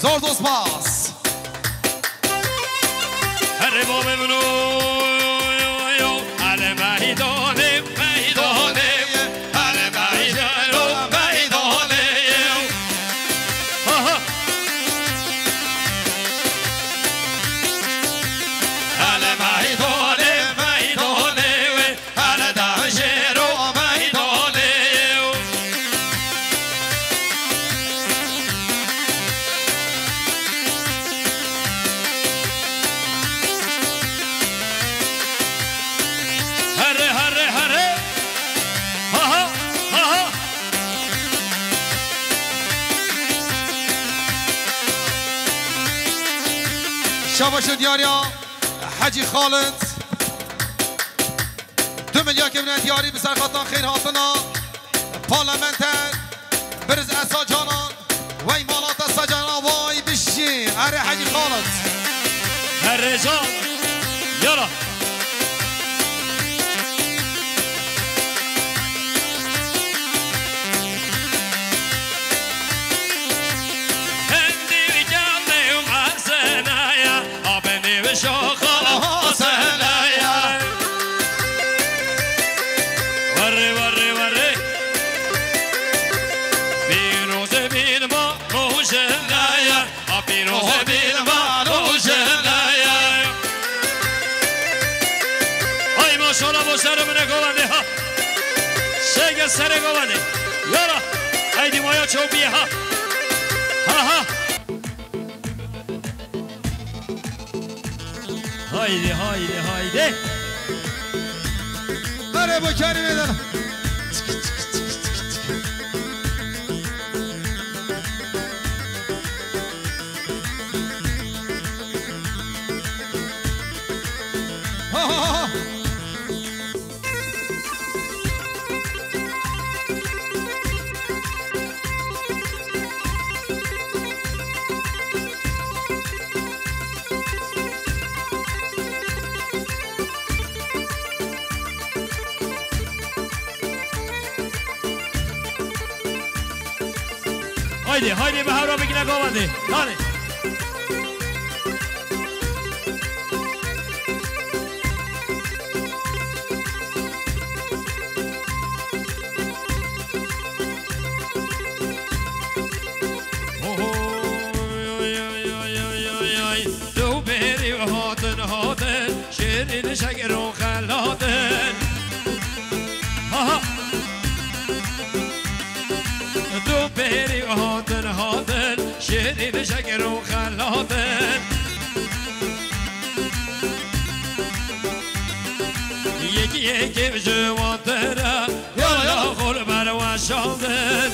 zor dost bas. Herê bavê min o, hele meydanê, meydanê, hele meydanê, meydanê. Ha, ha. Hele meydanê, meydanê, hele dejêro meydanê. Here, here, here. Ha, ha, ha, ha. Şabaş û diyariya Hecî Xalid. Du milyar kevine diyarî bi serxatan xêr hatina. Parlamenter Birz Esa Canan. Wey malata Sacan avay bişî. Erê Hecî Xalid. Herê can. Yala. Hem dî gelê û mesenaya. Abenê ve şoxa hasenaya. Warê, warê, warê. Pîroze bîn ma rojenaya. A pîroze bîn ma rojenaya. Ay maşallah bo serê min e govendê ha. Şege serê govendê. Yara. Haydi maya çopî ha. Ha ha. Haydi, haydi, haydi. Hadi bu kelimeden. Ha, ha, ha. Haydi, haydi, bi hevra bigine govendê. Hadi. Oy, oy, oy. Du berî hatin, hatin, şêrîn şekir û xelatin. Ha, ha. Du berî hatin, hatin, şêrîn şekir û xelatin. Yekî yekî ji wan tira, yala, yala, xwe li ber we şandin.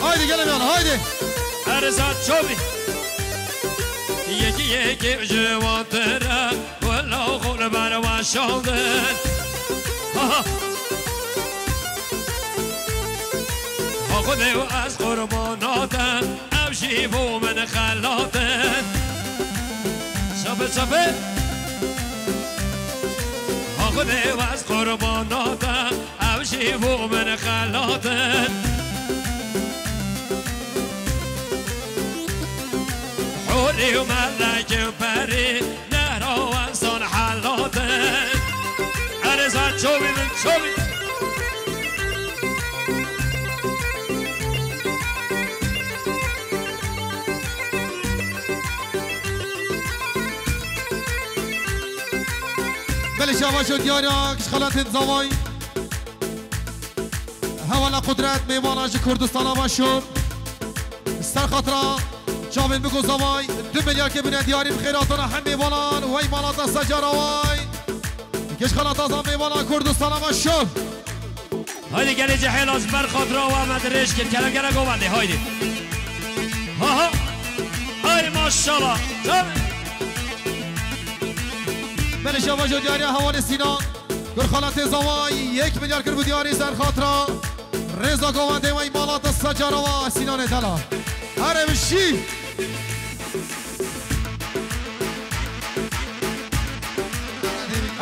Haydi gelin yana, haydi. Erza çobî. Yekî yekî ji wan tira, wela xwe li ber we şandin. Ha, ha. Ha Xwedê û ez qurbana te, ev jî bo min xelat e. Çape, çape. Ha Xwedê û ez qurbana te, ev jî bo min xelat e. Hûrî û melekên perî, nehra we son helat e. Erê zan çobî min çobî. Belê şabaş û diyara, kişxelatên zavay. Hevala Qudret, mêvana ji Kurdistana Başûr. Ser xatira çavên biko zavay, du milyar ke bûne diyarî bi xêr hatana hem mêvanan, wey malata Sacaraway. Geç xalata za mêvana Kurdistana Başûr. Haydi gelê cehêla ji ber xatira we me dirêj kir. Kerem gere govendê, haydi. Ha ha. Ay maşallah. Tabii. Belê şabaş û diyariya hevalê Sînan. Kur xalatê zavay, yek milyar kir bi diyarî ser xatira. Rêza govendê wey malata Sacara wa Sînanê Dela. Erê min şî.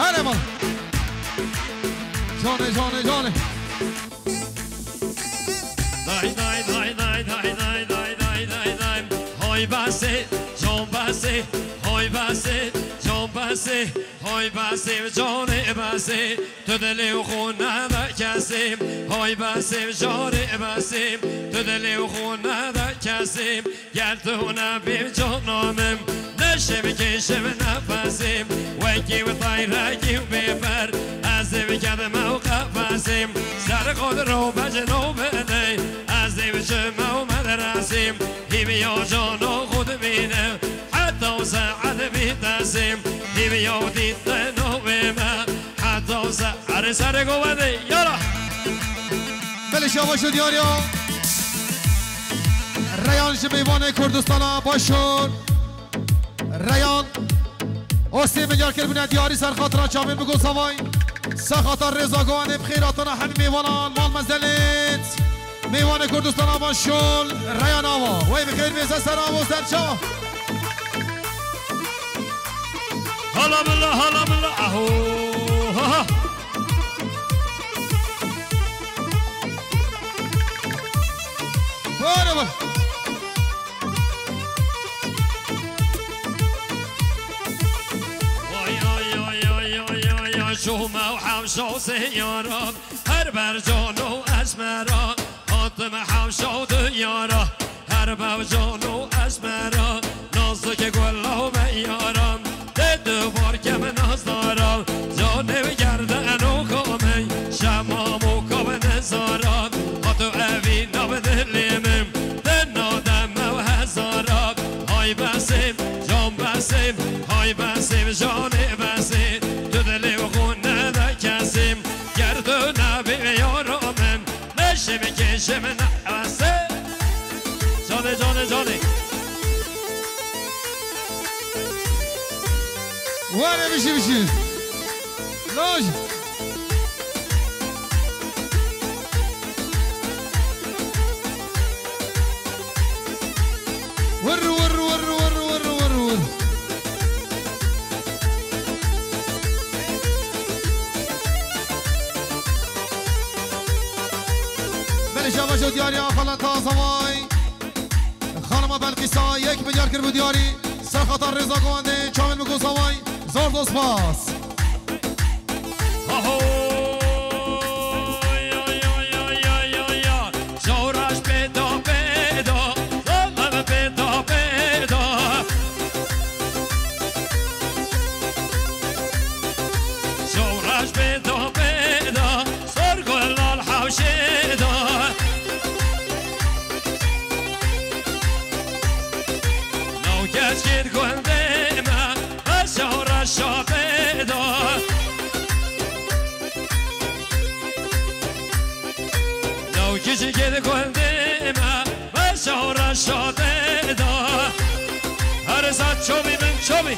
Erê mal. Canê, canê, canê. Day day day day day day day day day day. Hay basê, can basê, hay basê, can basê, hay basê, canê basê. Tu dilê xwe neda kesê. Hay basê, canê basê, tu dilê xwe neda kesê. Ger tu nebî cana min, ne şev kêşim nefesê. Wekî û tayrekî û bêper, ez ê bikedime û qefesê. Ser xwe di ro becino binê, ez ê biçime û medresê. Hîviya cana xwe dimîne, heta û saet bî tesê. Hîviya û dîtina wê me, heta û saet. Erê serê govendê, yala! Belê şabaş û diyariya. Reyan ji mêvanê Kurdistana Başûr. Reyan. Ostê milyar kirbûne diyarî ser xatira çavên bigo savay. Ser xatir rêza guhanê bi xêr hatina hemî mêvanan mal mezelêt. Mêvanê Kurdistana Başûr. Reyan ava. Wey bi xêr bêze ser avo ser çav. Hala bila, hala bila. Aho. Ha ha. Were were. Ay ay ay ay ay ay ay. Şûme û hewşa û sêyara, her ber can û esmera. Hatim hewşa û diyara, her ber can û esmera. Nazik gula û beyara, dê duvar kem nazdara. Canê gerde eno kamey, şemam û kabe nezara. Hato evî nav dilê min, dena deme û hezara. Hay besê, can besê, hay besê, canê besê. Tu dilê xwe nede kesê. Ger tu nebî yara min, neşim kêşim nefesê. Canê, canê, canê. Were bijî bijî. Laj. Wurr, wurr, wurr. Belê şabaş û diyariya xaleta zavay. Xanima Belqîsa yek milyar kir bû diyarî. Ser xatir rêza guhandê çavên bigo zavay. Zor zor spas. Aho. Ya, ya, ya, ya, ya, ya. Şoreş pêda, pêda. Zalim pêda, pêda. Şoreş pêda, pêda. Sor gulal hewşêda. Nav keç kir gundê me, be şoreşa pêda. Nav keç kir gundê me, be şoreşa pêda. Her zat çobî min çobî.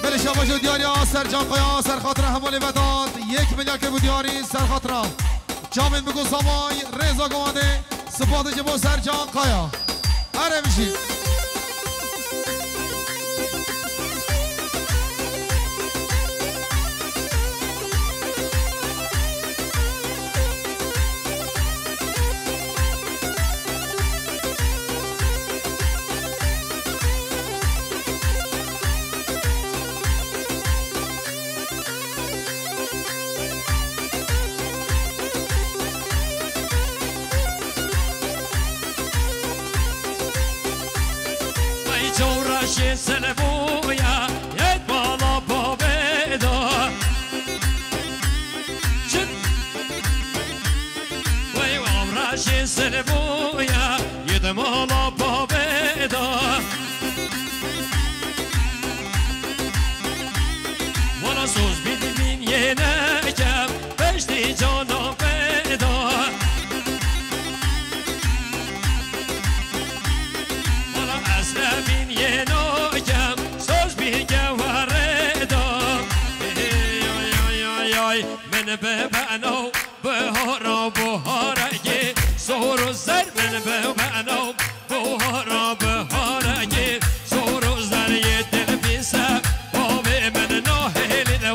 Belê şabaş û diyariya Sercan Kaya, ser xatira hevalê Vedat, yek milyar kir bû diyarî, ser xatira çavên bigo zavay, rêza guhandê, spas ji bo Sercan Kaya. Erê bijî. Vay çewreşê Silbûya yet mala bavê da. Çin. Vay çewreşê Silbûya yet mala bavê da. Wala soz bî divîn yê nekem, beştî cana pêda. Wala eslemîn yê nekem, soz bî gewarê da. Ay, ay, ay, ay, ay, min bi beno bihara buharekî, sor û zer min bi beno Buhara biharekî, sor û zer yê dilbîse, bavê min nahêlî de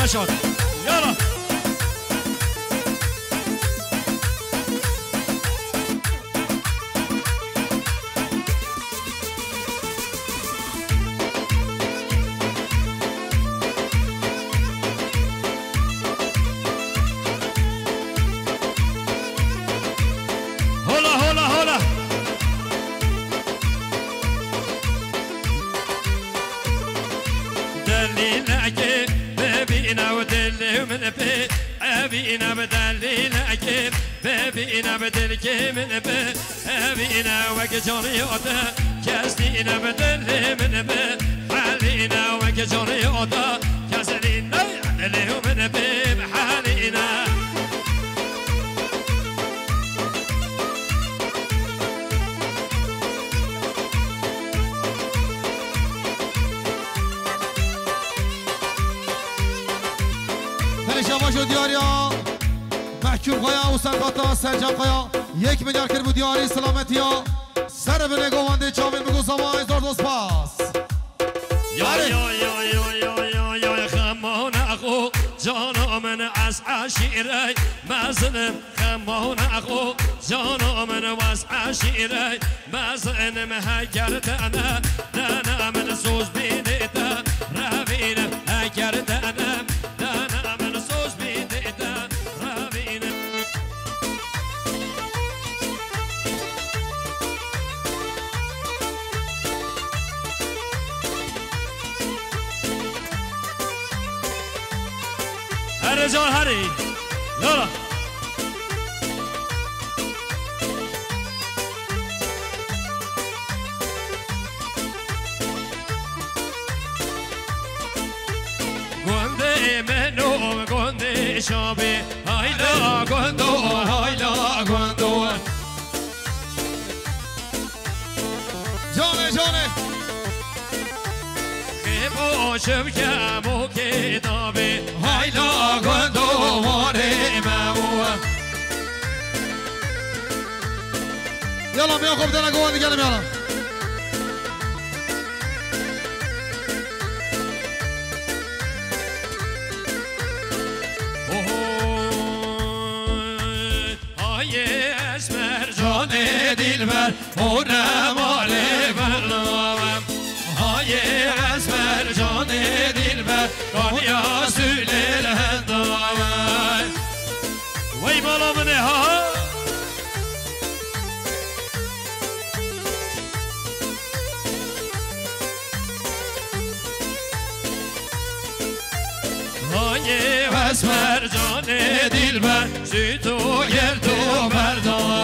Şad. Yala. Hola, hola, hola. Delîlekê bibîne û dilê min pê evîne, bi delîlekê bibîne, bi dilkê min bi evîne, wek canî te kes nîne, bi dilê min bi helîne, wek canî te kes nîne, dilê min bi helîne. Belê şabaş û diyariya Mehkûm Kaya û serkata Sercan Kaya yek milyar kir bû diyarî silametiya. Ser binê govendê çavên bigo zavayê zor dost spas. Ya, ya, ya, ya, ya, ya, ya, xemane xo, cana min ez eşîrey mezinim. Xemane xo, cana min wez eşîrey mezinim. Heger dene, dene min soz bînê te revîne. Heger dene, dene min soz bînê te revîne. Here can herî. Yala. Gundê min û gundê şabê, hayla gundo, hayla gundo. Canê, canê. Xêbo şivke mokê dabê, hayla gundo warê me bû. Yala, miyan xwe bidene govendê, gelin yala. Oho. Hayê esmer canê dilber, hore malê bername. Hayê esmer canê dilber, kaniya sülê lendame. Wey mala min e, ha, ha. Hayê esmer canê dilber, süt û yel tu berdame.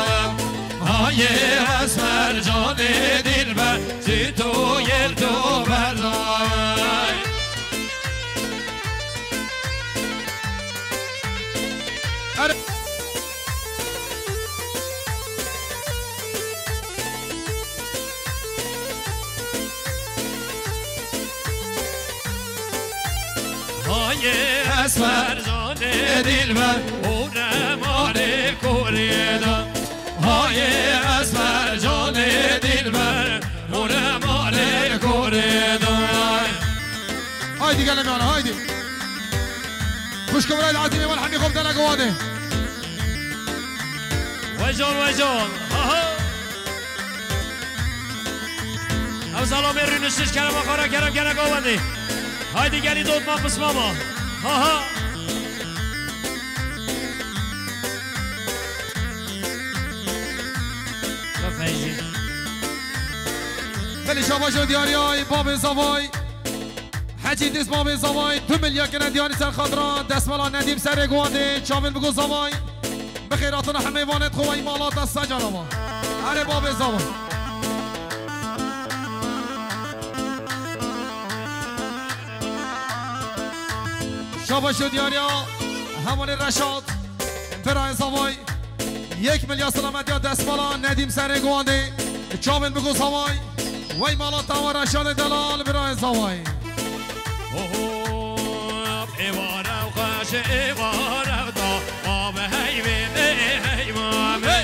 Hayê esmer canê dilber, süt û yel tu berdame. Hayê esmer canê dilber, hore malê korê de. Hayê esmer canê dilber, hore malê korê de. Haydi gelin yana, haydi. Xwişk û birayê ezîzê wan hemî xwe bidene govendê. Wey can, wey can. Ha, ha. Ew zalamê rûniştiş kerema xwe re kerem kene govendê. Haydi gelî dotma pismama. Ha, ha. Belê şabaş û diyariya babê zavay. Hecî Dîs babê zavay, du milya kine diyarî ser xatira destmala Nedîm Serê Guandê, çavên bigo zavay. Bi xêr hatina hemê vanê xwe wey mala te secan ava. Erê babê zavay. Şabaş û diyariya hevalê Reşat, birayê zavay. Yek milya selametiya destmala Nedîm Serê Guandê. Çavên bigo zavay. Wey mala tawa Reşadê delal birayê zavay. Oho, êvara xweş, êvara da, av heyvê, ê heyvamê.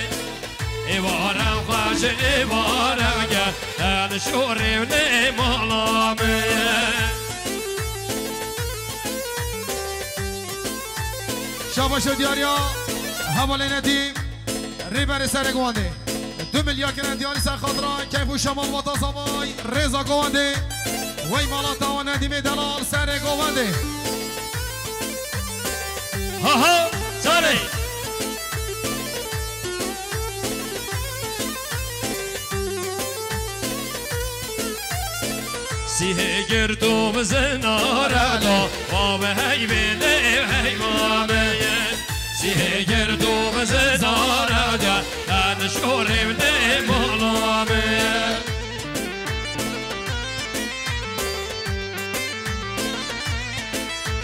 Êvara xweş, êvara ge, el şorê nê mala me. Şabaş û diyariya hevalê Nedîm, rêberê serê govendê. Du milya kine diyarî ser xatira keyf û şema malbata Zavay, rêza govendê. Wey malata û Nedîmê delal serê govendê. Ha ha, canê. Sîhê girdo bi zinare da, va bi heyvê lê heyva me ye. Sîhê girdo bi zinare da, tenişo rêv lê mala me ye.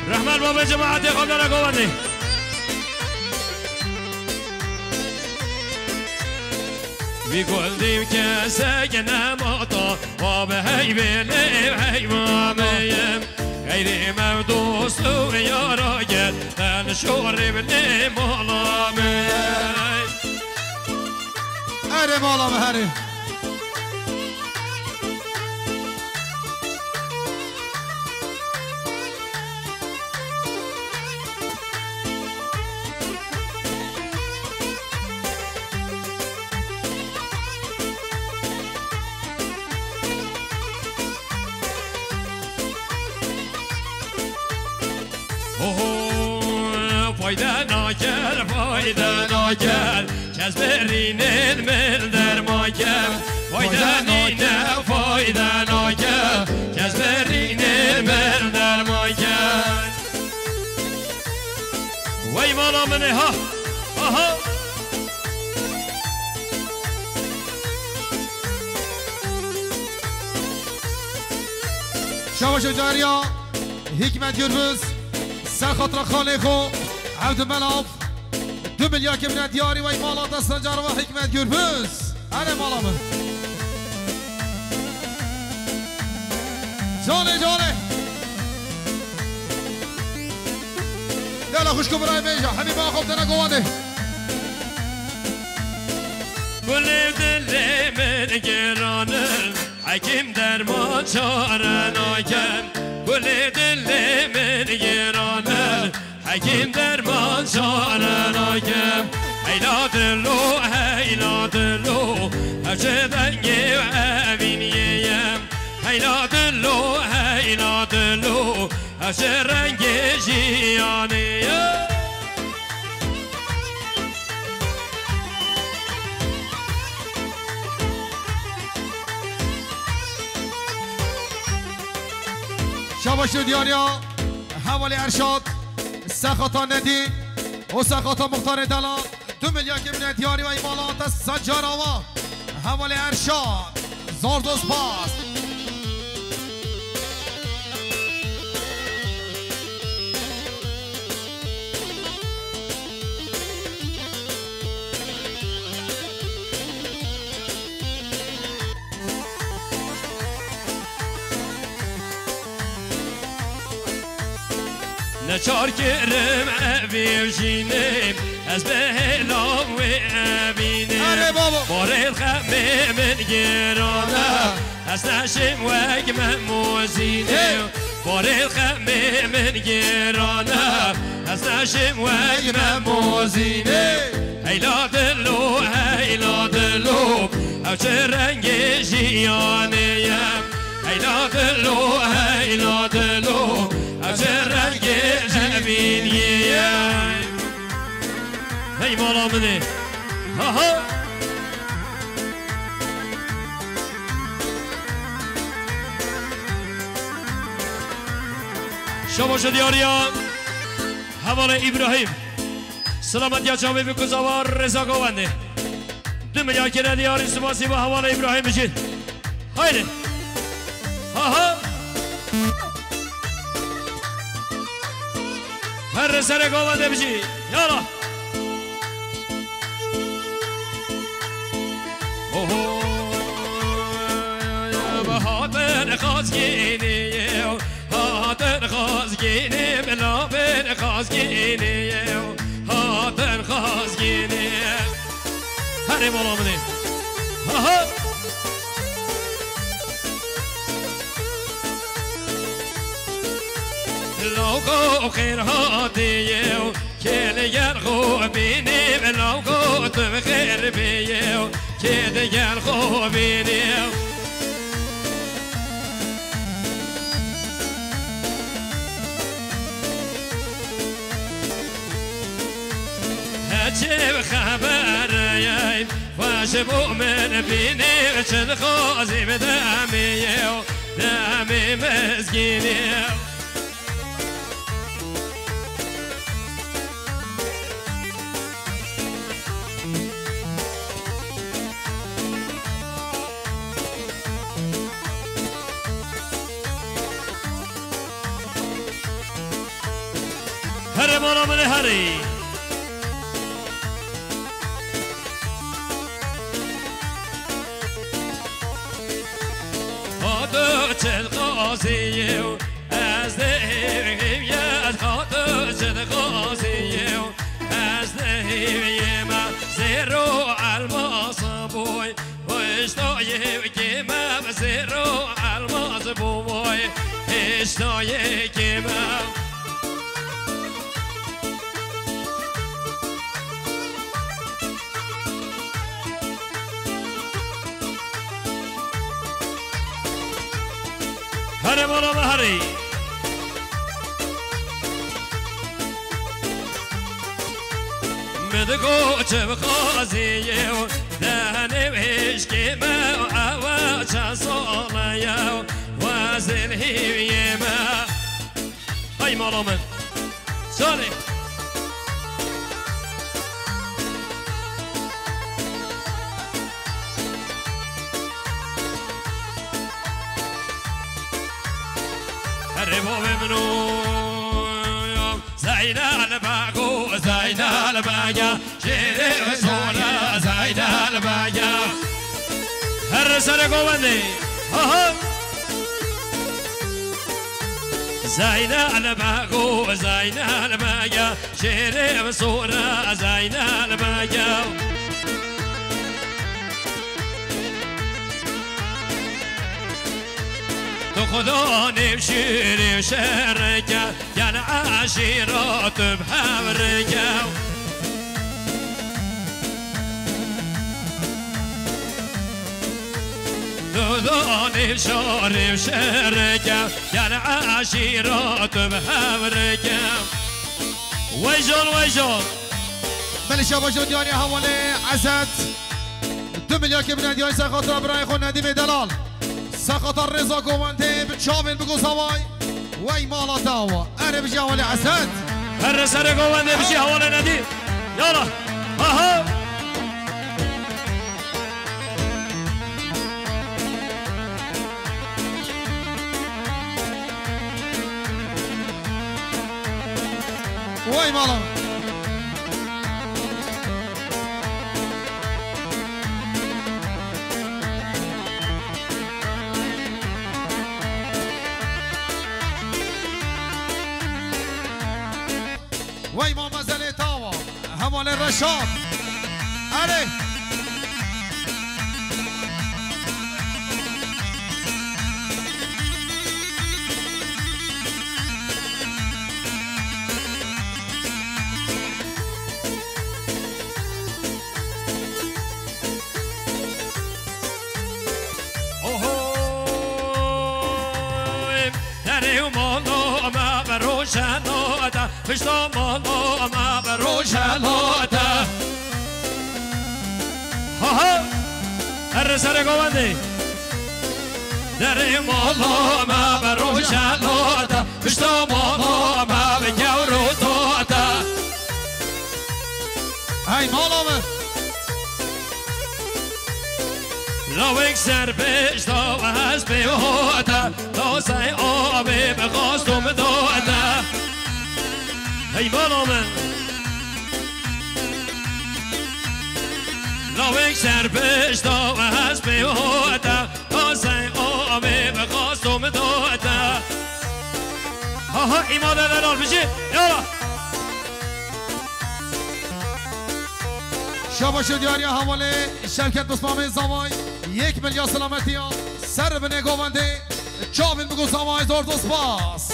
Rehmet babê cemaetê xwe dere govendê. Wî gundî kesek nemata, wa bi heyvê lê heyva me ye. Xeyrê me dost û yara gel, tenişo rêv lê mala me ye. Erê mala me herê. Oho, fayde naker, fayde naker. Kes berînên min derman ke, fayde nîne, fayde nake. Kes berînên min derman ke. Wey mala min e ha, aha. Şabaş û cariya Hikmet Gürbüz, ser xatira xalê xwe, Evdimelav. Du milyakê bine diyarî wey mala te Sancar ve Hikmet Gürbüz. Erê mala min. Canê, canê. Dela xwişk û birayê bêje. Hemî ba xwe tene govandê. Gulê dilê min giran e. Hekîm derman çare nake, gulê dilê min giran e. Hekîm derman çare nake. Heyla dilo, heyla dilo, ev çi dengê evîniyê ye. Heyla dilo, heyla dilo, ev çi rengê jiyanê ye. Şabaş û diyariya hevalê Erşad, sexata Nedî û sexata Muxtarê Delal. Du milyakê bine diyarî wey mala te Sancar Ava. Hevalê Erşad. Zor dost bas. Neçar kirim evî jînê, ez bi hêla wê evînê. Erê babo. Barê xemê min giran e, ez neşêm wek Memozînê. Hey. Barê xemê min giran e, ez neşêm wek Memozînê. Heyla dilo, heyla dilo, ev çi rengê jiyanê ye. Heyla dilo, heyla dilo, ev çi rengê cevîniyê ye. Hey mala min e. Ha ha. Şabaş û diyariya hevalê Îbrahîm. Selametiya çavê bi kuzawar rêza govendê. Du milyar kere diyarî sipasî bo hevalê Îbrahîm bijî. Haydi. Ha ha. Her serê govendê bijî. Yala. Oho. Hatin xazgînê yew. Hatin xazgînê, milavên xazgînê yew. Hatin xazgînê. Herê mala min e. Ha ha. Lawka xêr hatî yew. Kê li gel xwe bînî, law gotim xêr bêye. Kê li gel xwe bînî. Heçê bi xeber ye, xweş bû min bînî, çi dixwazî bi demê ye, demê mizgînî. Herê mala min ê herê. Xato çil qazî yew, ez dê hêv hêv yez. Xato çil qazî yew, ez dê hêv yema. Zêro elmas boy, hişta yew kême. Zêro elmas boy, hişta yew kême. Herê mala me herê. Min digot çi bixwazî yew, dehnê û hêşkê me, ewa çend sala yew, wezin hîviyê me. Hey mala min. Salê. Herê bavê min o. Zeynel Bego, Zeynel Bege. Şêrê Sora Zeynel Bege. Her serê govendê. Ha ha. Zeynel Bego, Zeynel Bege. Şêrê Sora Zeynel Bege. Tu Xuda nêv şêrê şereke. Gel eşîra tu bi hev rike. Dudanê şarê şereke. Gel eşîra tu bi hev rike. Weycan, weycan. Belê şabaş û diyarî hevalê Ezet. Du milyar ke bine diyayî ser xatira birayê xwe Nedîmê Delal. Ser xatir rêza govendê bi çavên bigo zavay. Wey mala te awa. Erê bijî hevalê Esed. Her serê govendê bijî hevalê Nedîm. Yala. Aha. Wey mala. Wey mamezelê tawa. Hevalê Reşat. Erê. Oho, derê û mala me bi roşena de, pişta mala me bi roşena de. Ha ha, her serê govendê. Derê mala me bi roşena de, pişta mala me bi gewro de. Hey mala me. Lawek ser pişta hespê hate, tasay avê bi xasto min date. Hey mala min. Lawek ser pişta hespê hate, tasay avê bi xasto min date. Ha ha, îmade delal bijî. Yala. Şabaş û diyariya hevalê Şevket Bismamê Zavay, yek milya selametiya, ser binê govendê, çavên bigo Zavay, zor do spas.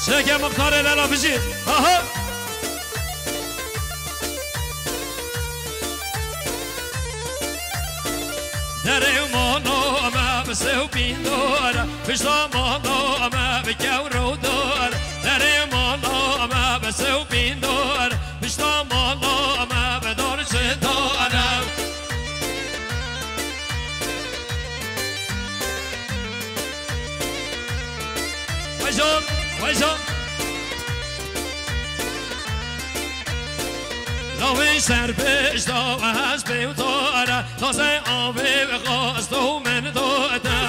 Çeke muxtarê Lela bijî. Aha. Derê mala me bi sew pîndar, pişta mala me bi kewr û dar. Derê mala me bi sew pîndar, pişta mala me bi dar çi dane. Wejan, wejan. Lawê ser pişta ez pêwdara, taze avê ve xasta û min date.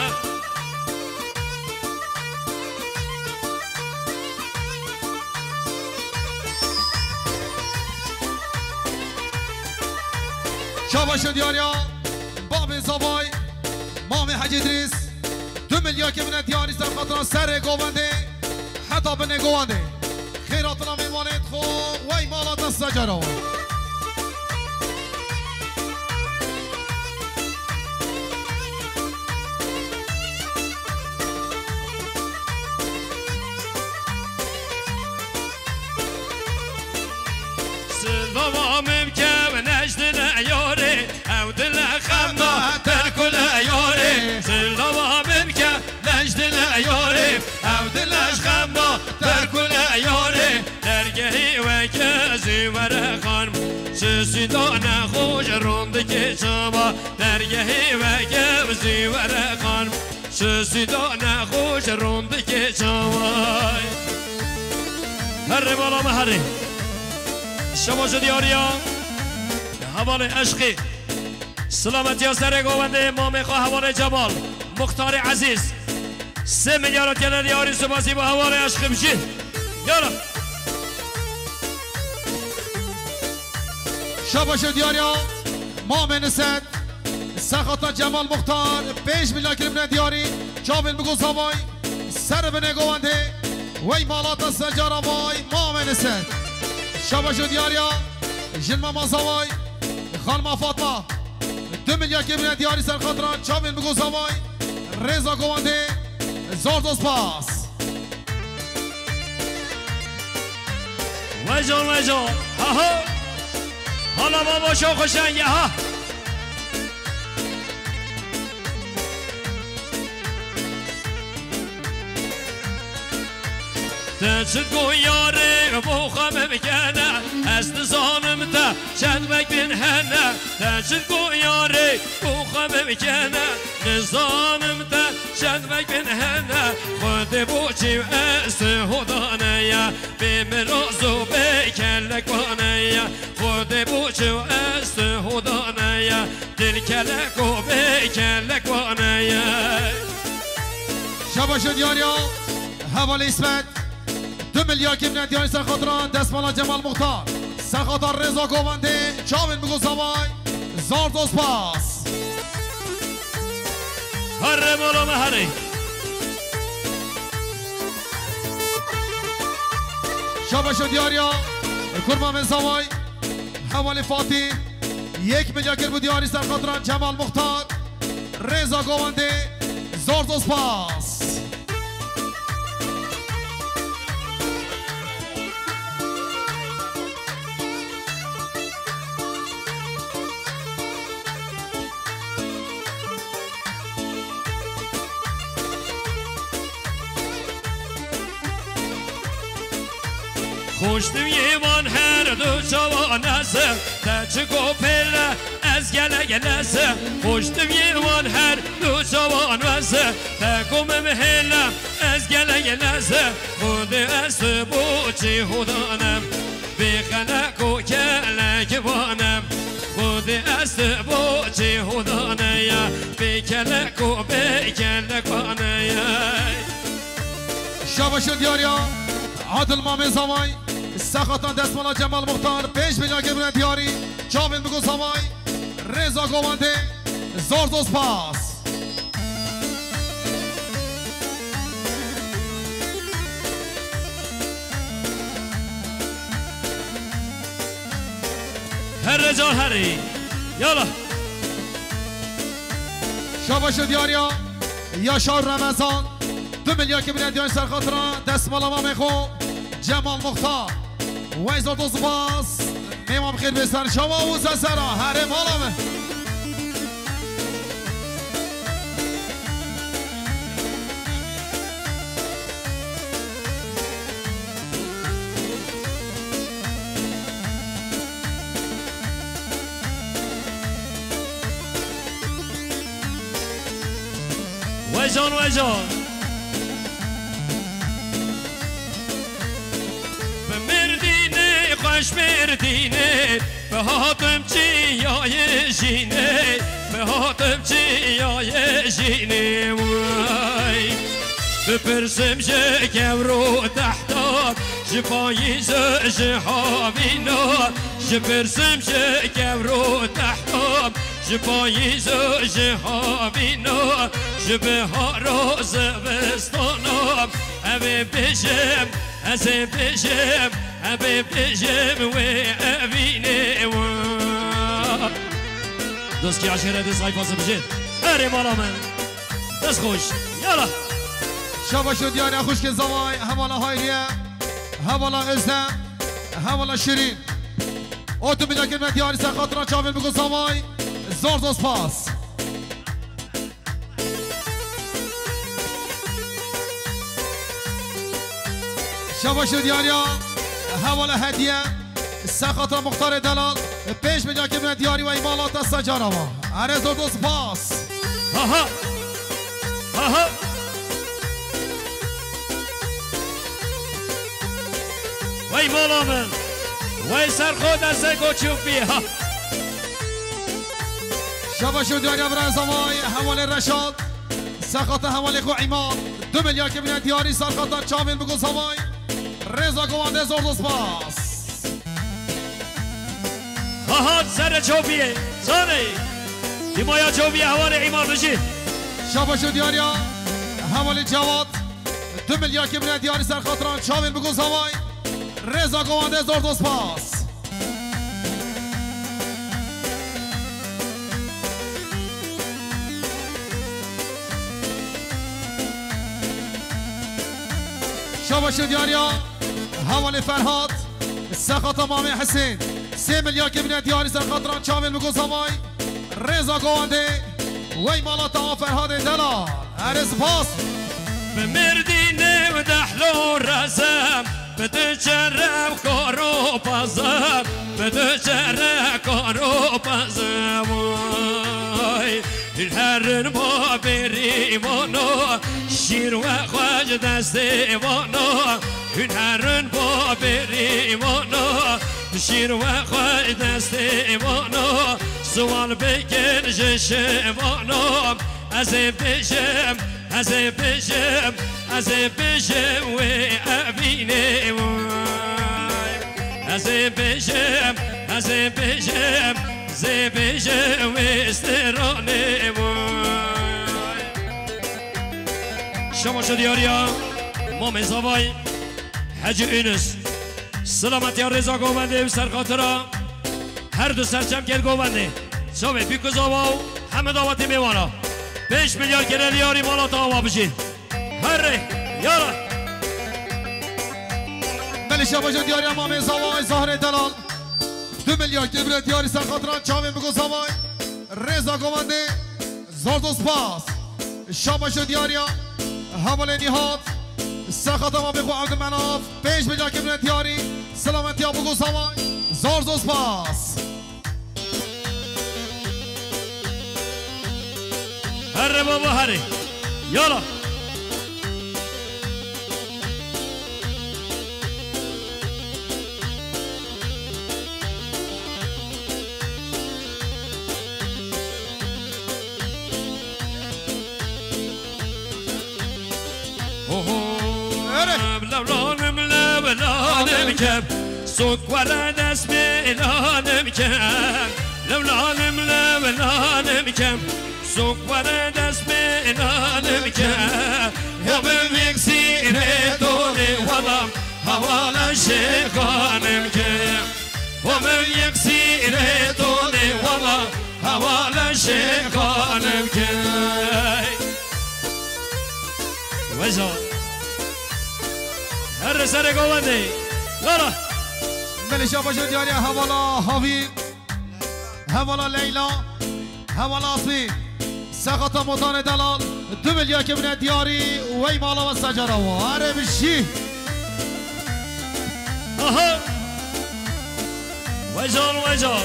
Şabaş û diyariya, babê zavay, mamê Hecî Îdrîs, du milyakê bine diyarî ser xatira serê govendê, heta binê govendê. Xêr hatina mêvanê xwe, wey mala te secara we. Silava min bike, nejdine yarê, ew dile xema terkule yarê. Silava min bike, nejdine yarê, ew dile xema terkule yarê. Dergehê weke zî were xanm, çi sîda nexweş rondikê çawa. Dergehê weke zî were xanm, çi sîda nexweş rondikê çawa. Herê mala me herê. Şebaş û diyariya. Hevalê eşqî. Silametiya serê govendê mamê xwe hevalê Cemal. Muxtarê ezîz. Sê milyar û tiyane diyarî sipasî bo hevalê eşqî bijî. Yala. Şabaş û diyariya mamê Niset, sexata Cemal Muxtar, pênc milyar kiribine diyarî, çavên bigo zavay, ser binê govendê, wey mala te secara vay, mamê Niset. Şabaş û diyariya, jin mama zavay, xanima Fatma, du milyar kiribine diyarî ser xatira, çavên bigo zavay, rêza govendê, zor zor spas. Wejon, wejon. Aha. Hala baba şo xweşenge, ha. Te çi go yarê bo xwe min bikene, ez dizanim te çend vek bin hene. Te çi go yarê bo xwe min bikene, dizanim te çend vek bin hene. Xwedê bo çî ez te hodane ye. Bê miroz û bê kelek wane ye. Xwedê bo çi ez tu hodane ye. Dil kelek û bê kelek wane ye. Şabaş û diyariya, hevalê İsmet. Du milyar kiribine diyarî ser xatira destmala Cemal Muxtar. Ser xatira rêza govendê, çavên bigo zavay. Zor zor spas. Herre mala me herê. Şabaş û diyariya, kurma me zavay, hevalê Fatî, yek milyar kir bo diyarî ser xatira Cemal Muxtar, rêza govendê, zor zor spas. Xweştim yê wan her du çawan ez, te çi go pêle ez gelek lez. Xweştim yê wan her du çawan ez, te go min hêle ez gelek lez. Xwedê ez tu bo çi hodane, bê xelek û kelek wane. Xwedê ez tu bo çi hodane ye, bê kelek û bê kelek wane ye. Şabaş û diyariya, Adil Mamê Zavay, sexatan destmala Cemal Muxtar, pênc milyar kiribine diyarî, çavên bigo zavay, rêza govendê, zor zor spas. Herre can herî. Yala. Şabaş û diyariya Yaşar Remezan. Du milyar ke bine diyan ser xatira destmala mamê xo Cemal Muxtar. Wey zor dost bas. Mêvan bi xêr bê ser çawa û sesera. Herê mala me. Wecan, wecan. Bi Mêrdînê, xweş Mêrdînê, bi hatim çiyayê jînê, bi hatim çiyayê jînê wey. Bipirsim ji kewr û tehta, ji payîz û ji havîna, ji pirsim ji kewr û tehta, ji payîz û ji havîna, ji bihar û zivistana, ev ê bêjim, ez ê bêjim, ev ê bêjim wê evînê wa. Dost ki aşiret û sayfası bijêt. Erê mala me. Dest xweş. Yala. Şabaş û diyariya xwişkê Zavay, hevala Hayriye, hevala Özlem, hevala Şirin. Otu milakir me diyarî ser xatira çavên bigo Zavay. Zor zor spas. Şabaş û diyariya hevala Hediye. Ser xatira Muxtarê Delal. Pênc milakir me diyarî wey mala te secara wa. Erê zor zor spas. Aha. Aha. Wey mala min. Wey ser xwe destê koçû bî. Ha. Şabaş û diyariya bira Zavay, hevalê Reşad. Sexata hevalê xwe Îmad. Du milyar ke bine diyarî sexata çavên bigo Zavay. Rêza govandê zor zor spas. Haha, serê çopiyê. Zanê. Dîmaya çopiyê hevalê Îmad bijî. Şabaş û diyariya hevalê Cewad. Du milyar ke bine diyarî ser xatiran çavên bigo Zavay. Rêza govandê zor zor spas. Şabaş û diyariya hevalê Ferhat. Sexata mamê Hisên. Sê milyar ke bine diyarî ser xatiran çavên bigo Zavay. Rêza govandê. Wey mala te a Ferhadê Delal. Erê spas. Bi Mêrdînê û Dehlo rezem, bi tu çerem karo pazem, bi tu çerem karo pazem. Oy, hûn herin babêrî vano, şîr we xweş destê vano. Hûn herin babêrî vano, şîr we xweş destê vano. Siwal bikin ji şivano. Ez ê bijim, ez ê bijim, ez ê bijim wê evînê way. Ez ê bijim, ez ê bijim, ez ê bijim wê stranê way. Şemaşo diyariya Mamê Zavay, Hecî Ûnus. Silametiya rêza govendê û serxatira her du serçemkên govendê. Çavê Pîk û Zava û heme dawetê mêwana. Pênc milyar kere diyarî mala te ava bijî. Herê, yara. Belê şabaşa diyariya Mamê Zavay, Zahrê Delal. Du milyar kere diyarî serxatira çavên bigo Zavay. Rêza govendê. Zor zor spas. Şabaş û diyariya hevalê Nîhat. Sexata mamê xwe Evdi Menaf. Pênc milyar kevine diyarî. Selametiya bigo Zavay. Zor zor spas. Herre baba herre. Yala. Oho. Öyle. Levlanim, levlanim kem, sok were dest mêlanim kem. Levlanim, levlanim kem, sok were dest mêlanim kem. Ya bin vîk sîrê dolê wala, hevala şêxanim kem. Homil yek sîrê dolê wala, hevala şêxanim kem. Ejo. Her serê govendê. Yala. Belê şabaşo diyariya hevala Havî. Hevala Leyla. Hevala Asmî. Sexata motanê delal. Du milyakê bine diyarî. Wey mala ve secara wa. Erê bijî. Aha. Wecan, wecan.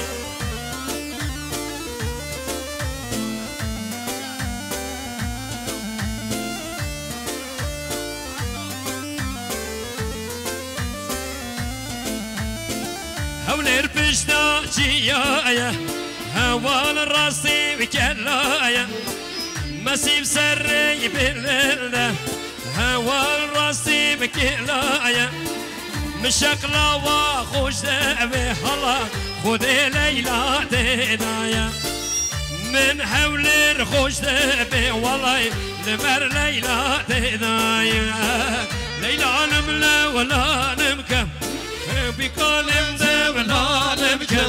Hewlêr pişta çiya ye, heval rastî bi kela ye. Mesîb serrê bilind e, heval rastî bi kela ye. Min şeqla wa xweş de vê hala Xwedê Leyla têdaye. Min Hewlêr xweş de bê welay li ber Leyla têdaye. Leyla lim le wela lim ke, bi kalim de wela lim ke.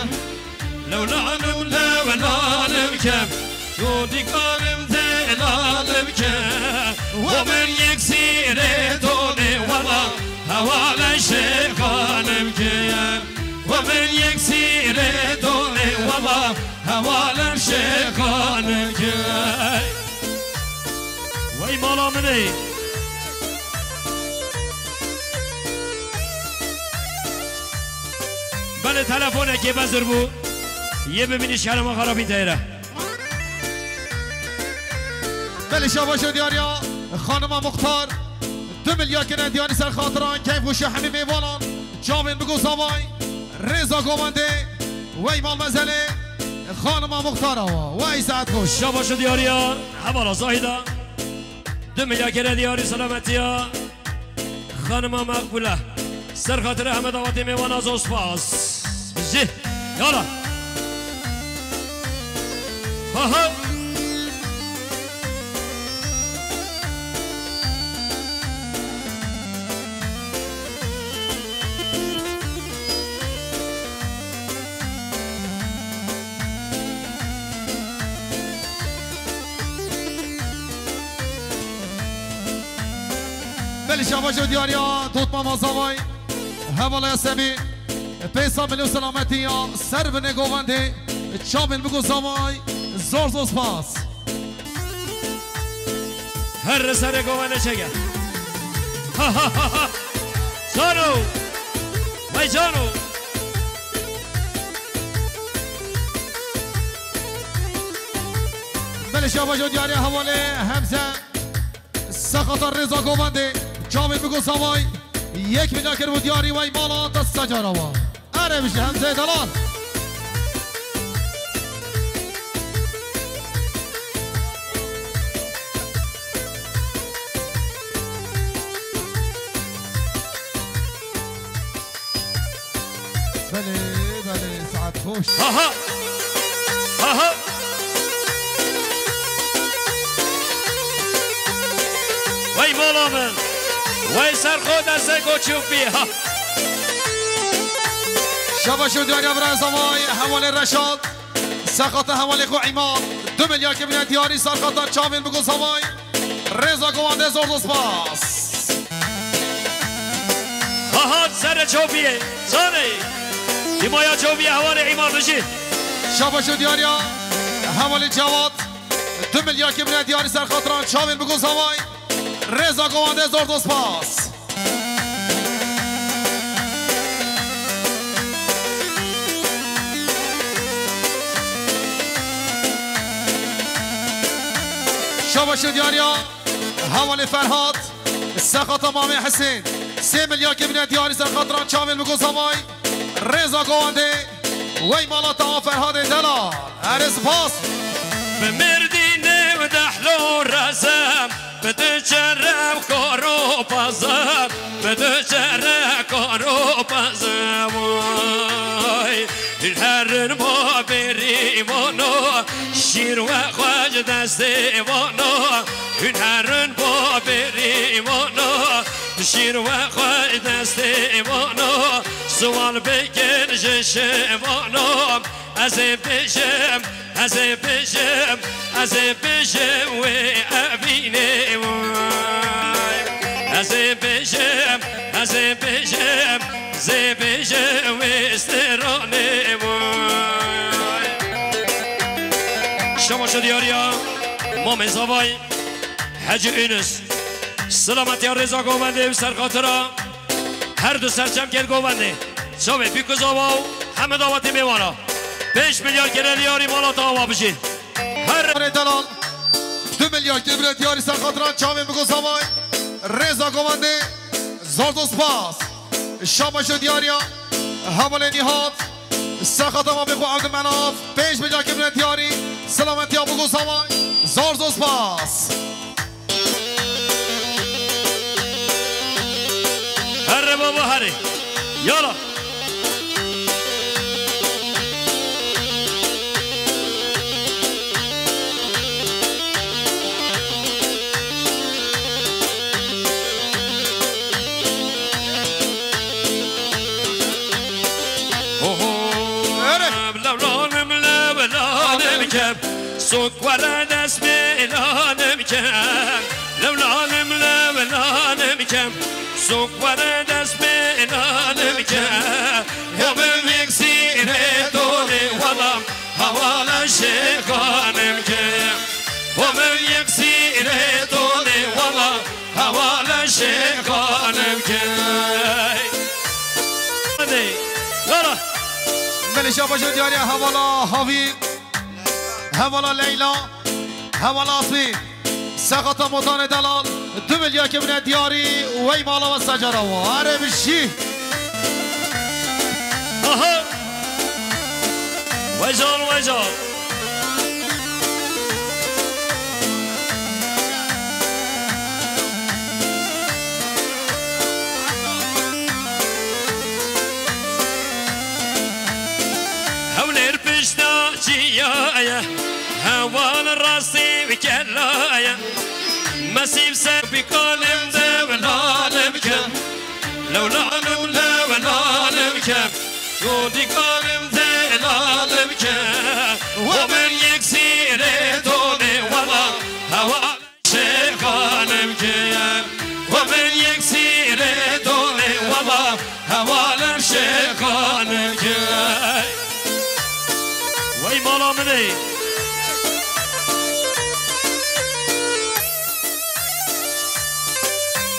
Lewlanim lewlanim ke, tu dîkarim zelalim ke. Wo min yek sîrê tonê wela, hewale şêxanim ke. Wo min yek sîrê tonê wela, hewale şêxanim ke. Wey mala min ê. Belê telefonekê bezir bû. Yê bibînî şerema xerabîn teyre. Belê şabaş û diyariya xanima Muxtar. Du milyakine diyarî ser xatiran keyf û şehemî mêvanan. Çavên bigo zavay. Rêza govendê. Wey mal mezelê. Xanima Muxtar awa. Wey saet xweş. Şabaş û diyariya hevala Zahîda. Du milyakine diyarî selametiya. Xanima Maqbule. Ser xatirê heme dawetê mêvana zor spas. Jî. Yala. Ha ha. Belê şabaş û diyariya dotma ma zavay. Hevalaya Semî. Pêsa milî û selametî ya ser binê govendê. Çavên bigo zavay. Zor zor spas. Her serê govendê çeke. Ha ha ha ha. Cano. Vay cano. Belê şabaş û diyariya hevalê Hemze. Sexata rêza govendê, çavên bigo zavay, yek milyar kiribû diyarî wey mala te secara wa. Erê bijî Hemzeyê delal. Belê, belê, saet xweş. Ha ha. Ha ha. Wey mala min. Wey ser xwe destê koçûpî. Ha. Şabaş û diyariya bira zavay, hevalê Reşad. Sexata hevalê xwe Îmad. Du milyakê bine diyarî ser xatan çavên bigo zavay. Rêza govendê zor zor spas. Hahat serê çopiyê. Canê. Himaya çopiyê hevalê Îmad bijî. Şabaş û diyariya hevalê Cewad. Du milyakê bine diyarî ser xatiran çavên bigo zavay. Rêza govendê zor zor spas. Şabaş û diyariya hevalê Ferhat, sexata Mamê Hisên, sê milyakê bine diyarî ser xatiran çavên bigo zavay, rêza govendê, wey mala te a Ferhatê delal. Erê spas. Bi Mêrdînê û Dehlo rezem, bi tu çerem karo pazem, bi tu çerem karo pazem. Oy, hûn herin bo bêrî vano, şîr we xwe ji destê vano. Hûn herin bo bêrî vano, şîr we xwe ji destê vano. Siwal bikin ji şivano. Ez ê bijim, ez ê bijim, ez ê bijim wê evînê way. Şemaşo diyariya Mamê Zavay Hecî Yunus. Silametiya rêza govendê û serxatira her du serçemkên govendê. Çavê Pîkû Zava û heme dawetê mêvana. Pênc milyar kere diyarî mala te ava bijî. Her Erê delal, du milyar kebire diyarî serxatira çavê Pîkû Zavay. Rêza govendê, zor zor spas. Şemaşo diyariya hevalê Nîhat. Serxatira mamê xwe Evdî Menaf. Pênc milyar kebire diyarî. Silametiya Pîkû Zavay. Zor zor spas. Herre baba herre. Yala. Ho, ho. Erê. Lewlanim, lewlanim kem. Sok were dest mêlanim kem. Lewlanim, lewlanim kem. Sok were dest mêlanim kem. Ho min vêk sîrê dolê wela. Hevala şêxanim ke. Xwe min yek sîrê dolê wela hevala şêxanim ke. Hadi, yala. Belê şabaşo diyariya hevala Havî, hevala Leyla, hevala Asmî. Serxatira motanê delal, du milyar kebine diyarî, wey mala we secara we. Erê bijî. Aha! Wecal, wecal. Hewlêr pişta çiya ye, heval rastî bi kela ye. Mesîb ser bikalim de vilalim ke. Lewlalim, lewlalim ke. Yo dikalim de lalim ke. Wo min yek sîrê dolê wela. Heval şêxalim ke. Wo min yek sîrê dolê wela. Hevalim şêxalim ke. Wey mala min ê.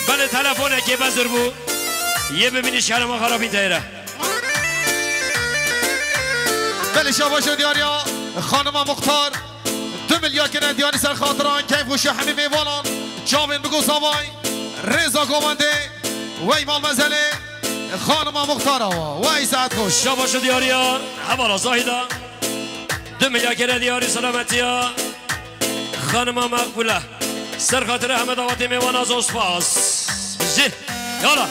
Belê telefonekê bezir bû. Yê bimînî şerema xerabîn teyre. Belê şabaşo diyariya xanima muxtar. Du milyar kene diyarî ser xatiran keyf û şehemî mêvanan. Çavên Bîkû Zavay. Rêza govendê. Wey malmezelê. Xanima muxtara wa. Wey saet xweş. Şabaşo diyariya hevala Zahîda. Du milyar kere diyarî selametiya xanima Meqbule. Ser xatirê heme dawetê mêvana zor spas. Jî. Yala.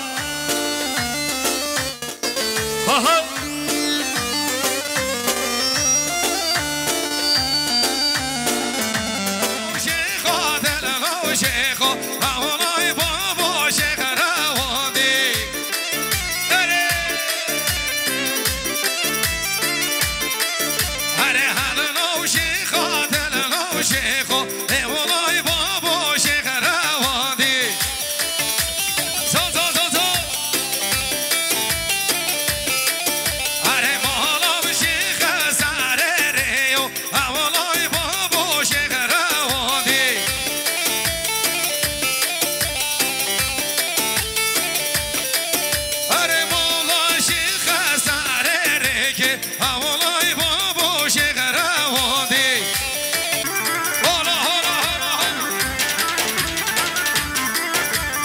Ha ha. Şêxo, delalo, şêxo, ha olay babo, şêx Rewandî. Erê mala şêxe serê rêkê, hewlay babo şêxe rewandî. Hola, hola, hola, hola.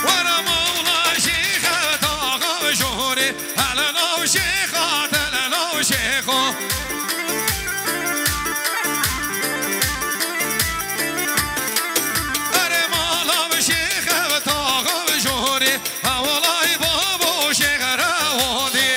Were mala şêxe taxa jorê, hele nav şêxa, hele nav şêxo. Erê mala şêxe taxa jorê, Hewlay babo şêx Rewandî.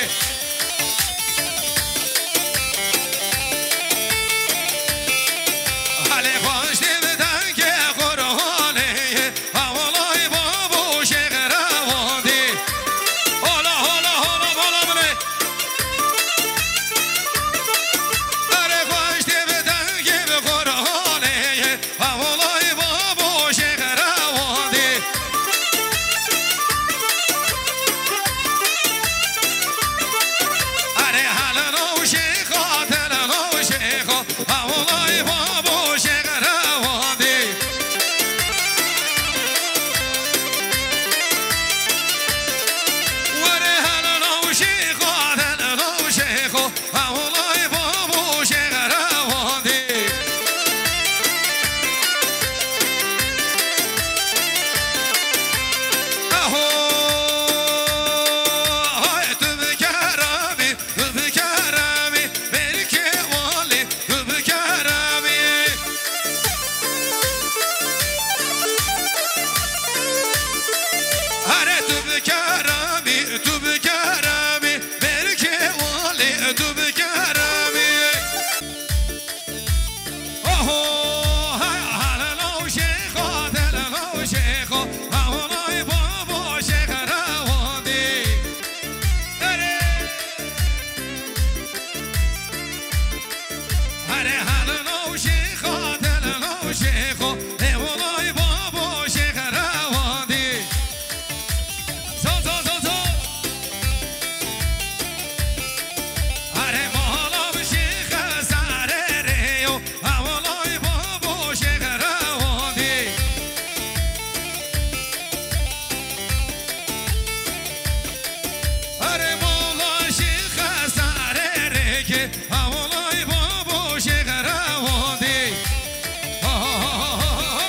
Erê helin o şêxa, delin o şêxo, ê wolay babo şêx rewandî. Zo, zo, zo, zo. Erê mala bi şêxe serê rê yo, ê wolay babo şêx rewandî. Erê mala şêxe serê rê ke, ê wolay babo şêx rewandî. Ha, ha, ha, ha, ha, ha.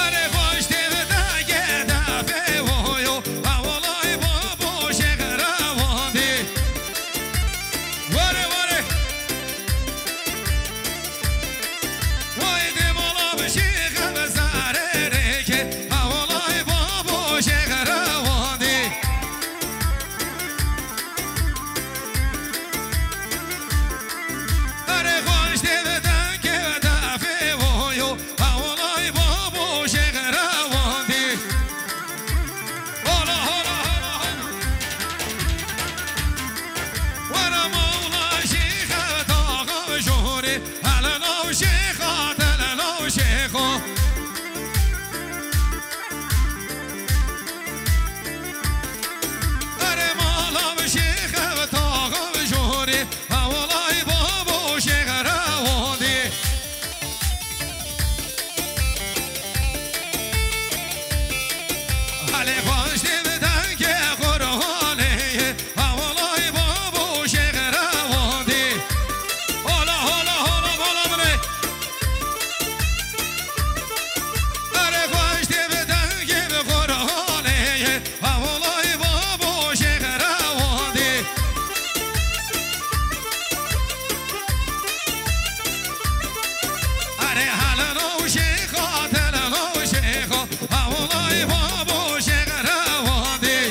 Erê xweş tê bi dengê defê wo yo, ê wolay babo şêx rewandî. Were, were. Way dê mala bi şêxe bi serê rê ke, ê wolay babo şêx rewandî. Erê xweş tê bi dengê defê wo yo, ê wolay babo şêx rewandî. Hola, hola, hola, hola. Were mala şêxe daxa jorê, hele nav şêxa dele nav şêxo. Erê mala bi şêxe daxa jorê, ê wolay babo şêx rewandî. Hele xweş tê bi dengê Qur'anê, ê wolay babo şêx rewandî. Hola, hola, hola, hola bile. Erê xweş tê bi dengê bi Qur'anê, ê wolay babo şêx rewandî. Erê hele nav şêxa, dele nav şêxo, ê wolay babo şêx rewandî.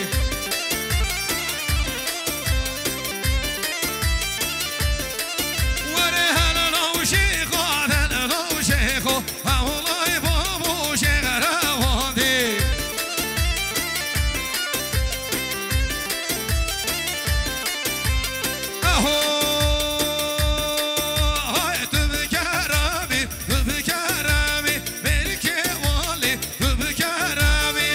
Were hele nav şêxa, dele nav şêxo, ê wolay babo şêx rewandî. Aho, hay tu bi keremî, tu bi keremî, mêrikê walî, tu bi keremî.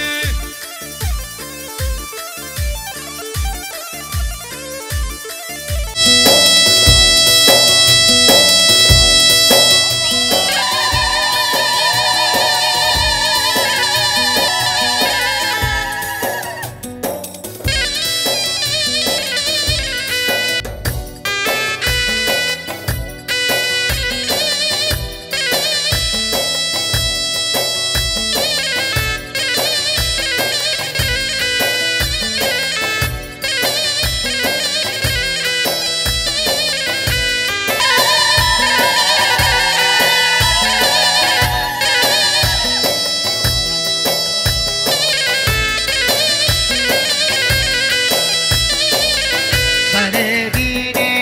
Xenedîne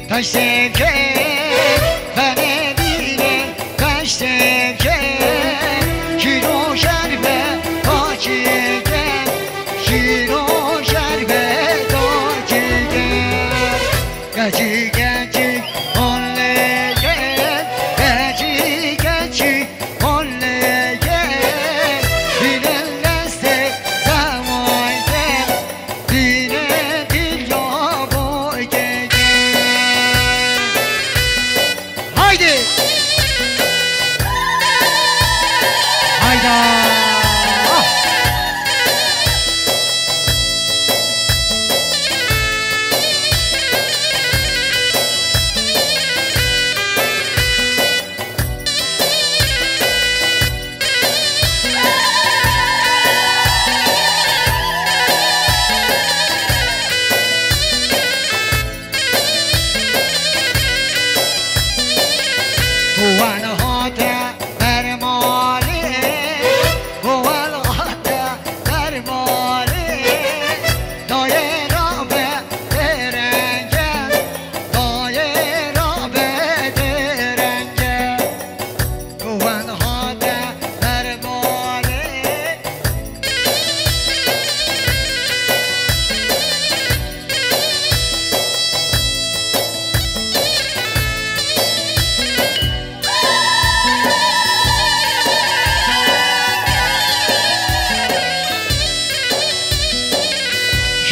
taşteke, xenedîne taşteke, kîlo şerbe dakike, kîlo şerbe dakike. Keçî, keçî, oleye, keçî, keçî, oleye, dilin destê zewayke, dine dil ya boykeke.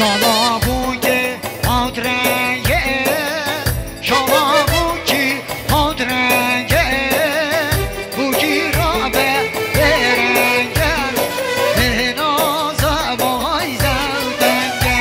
Şala bûkê hat rengê, şala bûkî hat rengê, bûkî rabe bêrenge, hêna zevay zewdenge.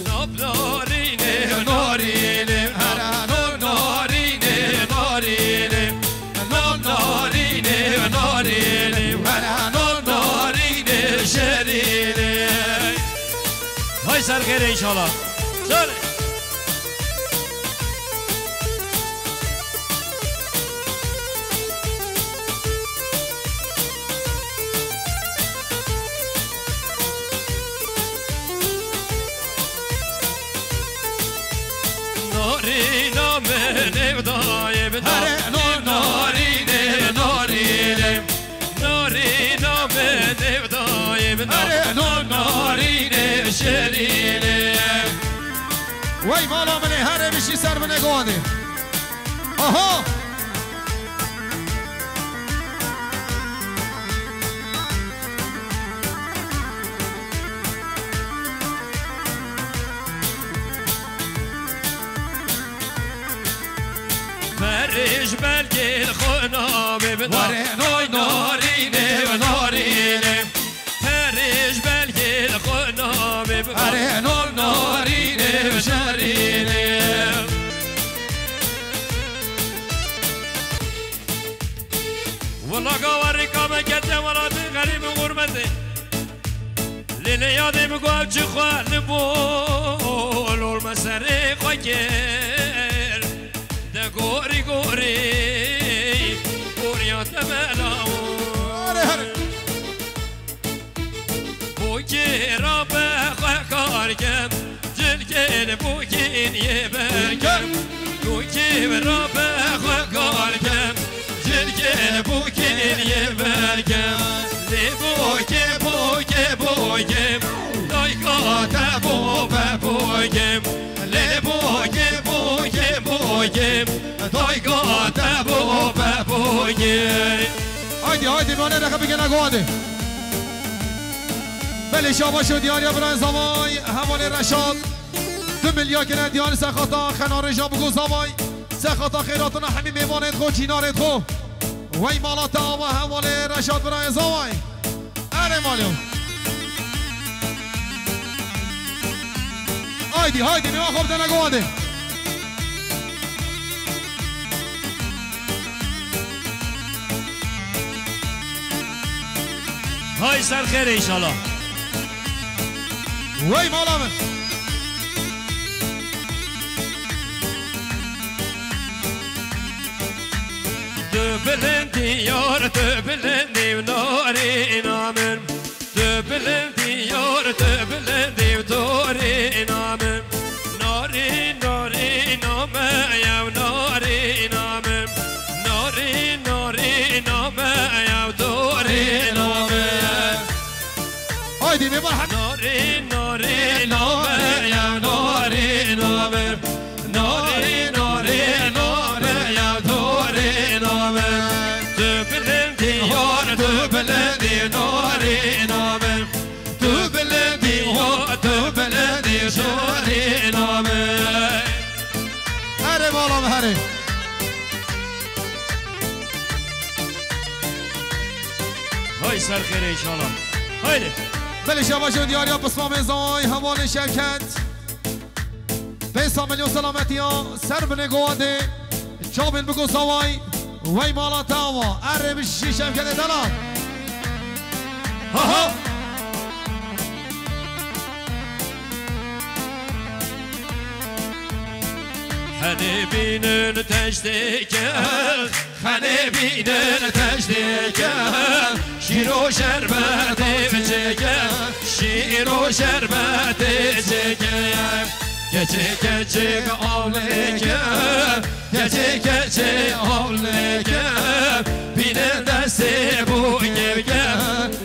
Nav narînê, narînê, hera nav narînê, narînê. Nav narînê, narînê, hera nav narînê, şerînê. Hay ser xêrê înşallah. Ser. Narîna min ev dayê min. Here no narînê, narînê. Narîna min ev dayê min. Here no narînê, şerînê. Wey mala min ê, here bişî ser min ê guhandê. Aha! Perij belgê xwe navê bi. Ware noy narînê, narînê. Perij belgê xwe navê bi. Are no narînê, şerînê. Wela gava rêka me kete welatê xerîb û xurmetê. Lê lê yadê min got çi xwe li bol olme serê xwe kir. De gorî gorî, goriya te bela û. Here, here. Bokê rabe xwe kar kem, cilkên bokên yê berkem. Bokê rabe xwe kar kem, cilkên bokên yê berkem. Lê bokê, bokê, bokê, dayka te bo be bokê. Lê bokê, bokê, bokê, dayka te bo be bokê. Haydi, haydi, bane reke bigene guhadê. Belê şabaş û diyariya birayên zavay, hevalê Reşat. Du milya kine diyarî serxata xenarê ja bigo zavay. Serxata xêratina hemî mêvanên xwe, cînarên xwe. Wey mala te ava hevalê Reşat birayên zavay. Erê malê. Haydi, haydi, mêvan xwe bidene guhadê. Hay ser xêrê înşallah. Wey mala min. Tu bilindî yar, tu bilindî û narîna min. Tu bilindî yar, tu bilindî û torîna min. Narîn, narîna me yew narîna min. Narîn, narîna me yew torîna min. Haydi bir bak. Narîn, narîna me yew narîna min. Narî, narî, narî, ya dorê name. Tu bilindî yar, tu bilindî narî name. Tu bilindî yar, tu bilindî şarî name. Erê bala me herê. Hay ser xêrê înşallah. Haydi. Belê şabaş û diyariya pismamê zay hevalê Şevket. Pênc sed milyon selametiya ser binê govendê. Çavên bigo saway. Wey mala te ava. Erê bijî Şevketê delal. Ha ha. Henê bînin teştê ke. Xelê bînin teştê ke, şîr û şerbetê biçe ke, şîr û şerbetê biçe ke. Keçê keçê avleke, keçê keçê avleke, bîne destê bûkeke,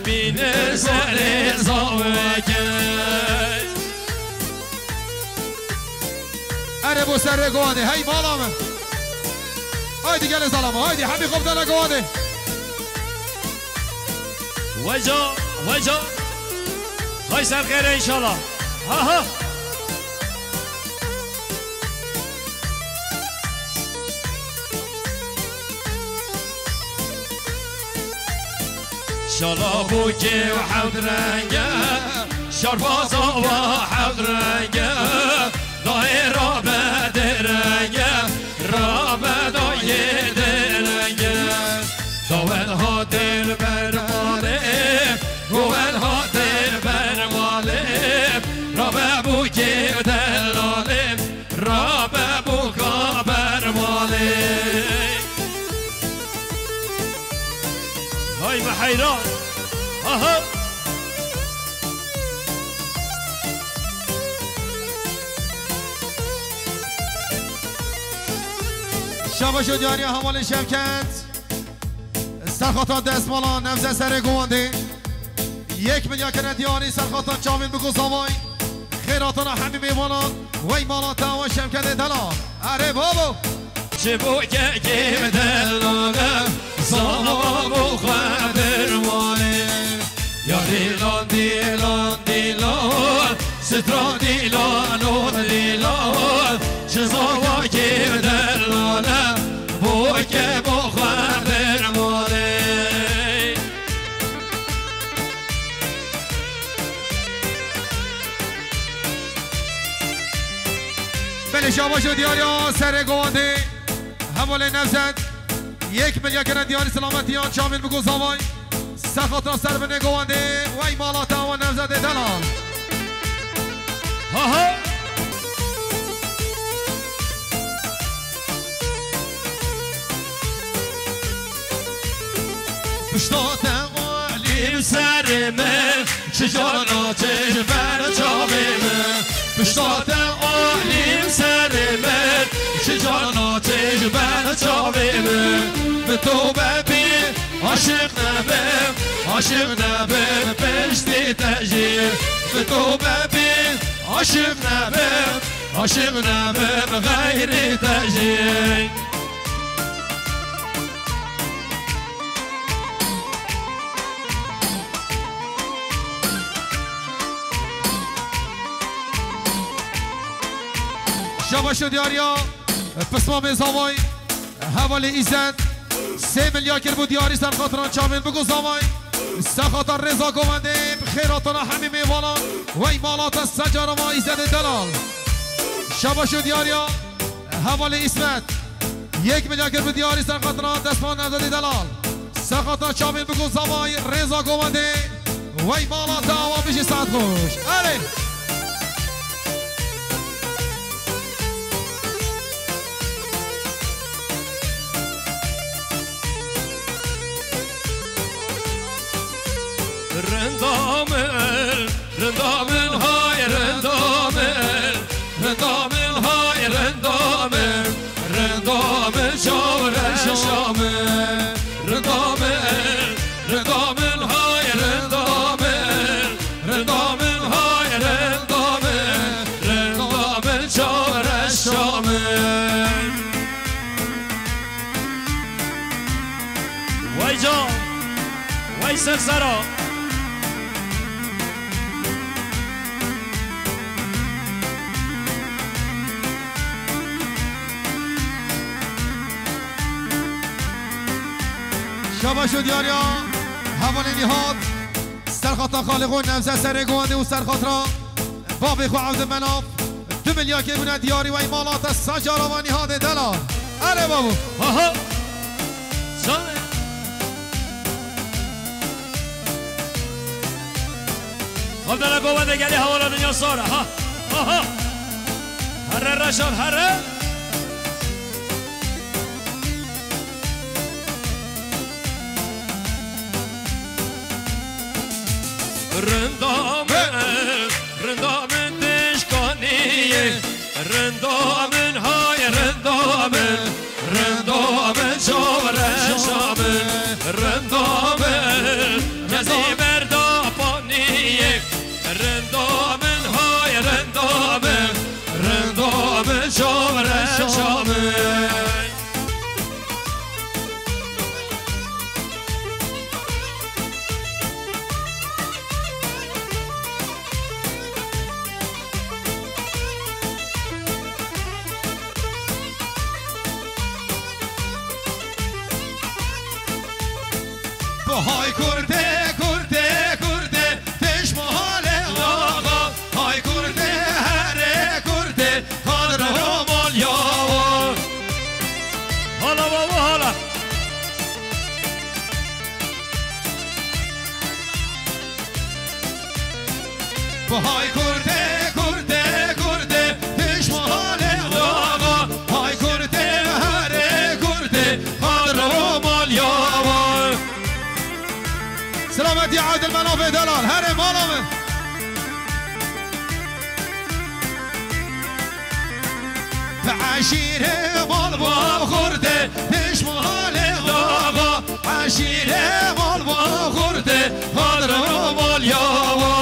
bîne serê zaveke. Erê bo serê govandê, hey mala min. Haydi gelê zalama, haydi hemî xwe bidene govandê. Weca, weca. Hay ser xêre înşallah. Ha ha. Şala bûkê û hewt renge, şarbaza wa hewt renge, dayê rabe dê renge, rabe dayê dê renge. Dawet hatin ber malê, govel hatin ber malê, rabe bûkê delalê, rabe bûka ber malê. Hay me heyran. Aha. Şabaş û diyariya hevalê Şevket. Serxata destmala Nevze serê govandê. Yek milya kene diyarî serxata çavên biko zavay. Xêratana hemî mêvanan. Wey mala te awa Şevketê delal. Erê babo. Çi bo kekê delale, zava bo xwe dermanê. Ya dîlan, dîlan, dîlan, sitra dîlan û dîlan, ji zavakê delale, bo ke bo xwe dermanê. Belê şabaş û diyariya serê govandê. Hevalê Nevzet, yek milya kene diyarî selametiyan çavên biko zavay. Sexata ser binê govandê, wey mala te awa Nevzetê delal. Ha ha. Pişta te alî bi serê min, çi cana çêj ber çavê min. Pişta te alî bi serê min, çi cana çêj ber çavê min. Bi to bebî aşiq nebim, aşiq nebim piştî te jî. Bi to bebî aşiq nebim, aşiq nebim xeyrî te jî. Şabaş û diyariya pismamê zavay, hevalê Îzet, sê milya kir bû diyarî ser xatira çavên biko zavay. Sexata rêza govendê, bi xêr hatana hemî mêvanan, wey mala te secara ma Îzedê delal. Şabaş û diyariya, hevalê Îsmet. Yek milya kir bi diyarî serxatira destvan Nevzedê delal. Serxatira çavên biko zavay rêza govendê. Wey mala te awa bijî saet xweş. Erê. Rinda min, rinda min, hay rinda min, rinda min, hay rinda min, rinda min, çaw reşa min, rinda min, rinda min, hay rinda min, rinda min, hay rinda min, rinda min, çaw reşa min. Vay can, vay sersera. Şabaş û diyariya hevalê Nîhat. Serxata xalê xwe Nevze serê govendê û serxatira babê xwe Evdilmenaf du milyakê bûne diyarî wey mala te saca rava Nîhadê delal. Erê babo. Ha ha. Canê. Evdela govendê gelê hevala dinya sar e. Ha. Ha ha. Herre reşan herre. Rinda min, rinda min têşkaniyê. Rindo min, hay rindo min, rindo min, çav reşa min, rindo min, kezî berda paniyê, rindo min, hay rindo min, rindo min, çav reşa min. Hay kurdê, kurdê, kurdê, têş mahalê axa. Hay kurdê, herê kurdê, qadr Romal yawa. Hala baba, hala. Hay kurdê, kurdê, kurdê, pişmanê axa. Hay kurdê, herê kurdê, qadr Romal yawa. Selametî Evdilmenafê delal, herê mala min. Eşîrê mal ba xurdê, pişmanê axa. Eşîrê mal ba xurdê, qadr Romal yawa.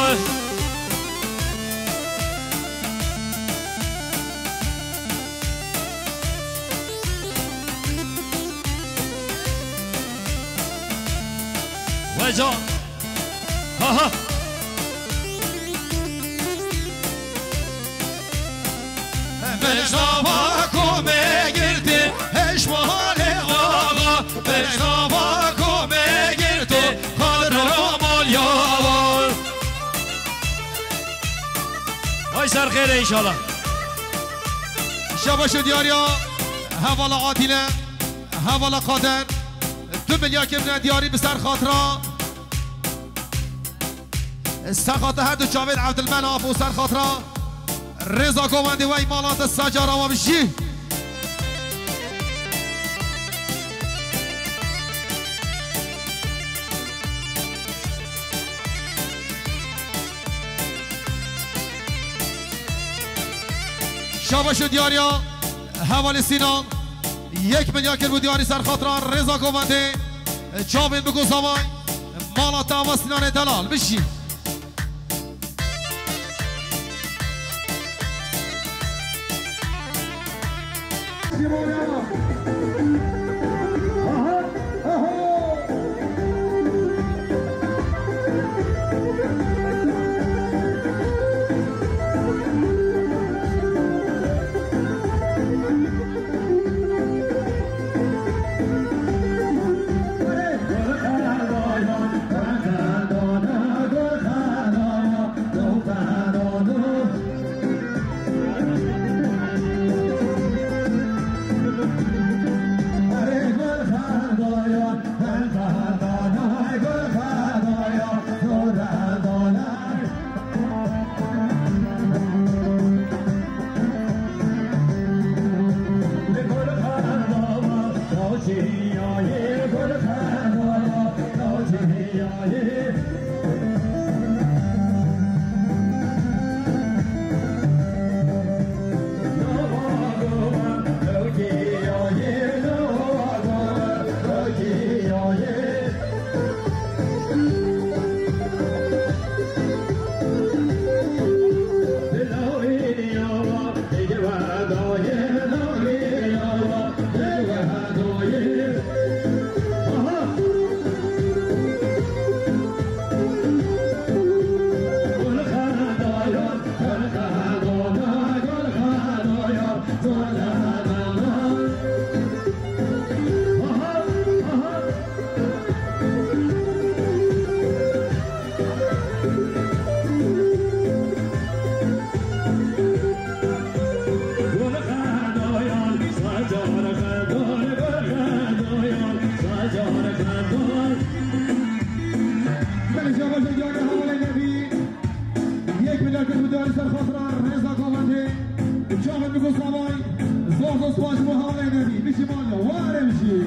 Weca. Ha ha. Bejnava komê girtê, heşmalê axa. Bejnava komê girtê, qadr Romal yawa. Ay ser xêre inşallah. Şabaş û diyariya hevala Atîle, hevala Qader. Du milyar kirine diyarî bi ser xatira. Ser xatira her du çavên Evdilmenaf û ser xatira rêza govendê wey mala te secara we bijî. Şabaş û diyariya hevalê Sînan. Yek milyar kir bû diyarî ser xatira rêza govendê. Çavên biko zavay. Mala te ava Sînanê delal. Bijî. Belê şabaş û diyarî hevalê Nebî. Yek milyar kir bû diyarî ser xatira rêza govendê. Çavên biko zavay. Zor zor spas ji bo hevalê Nebî. Bijî maliya. Were bijî.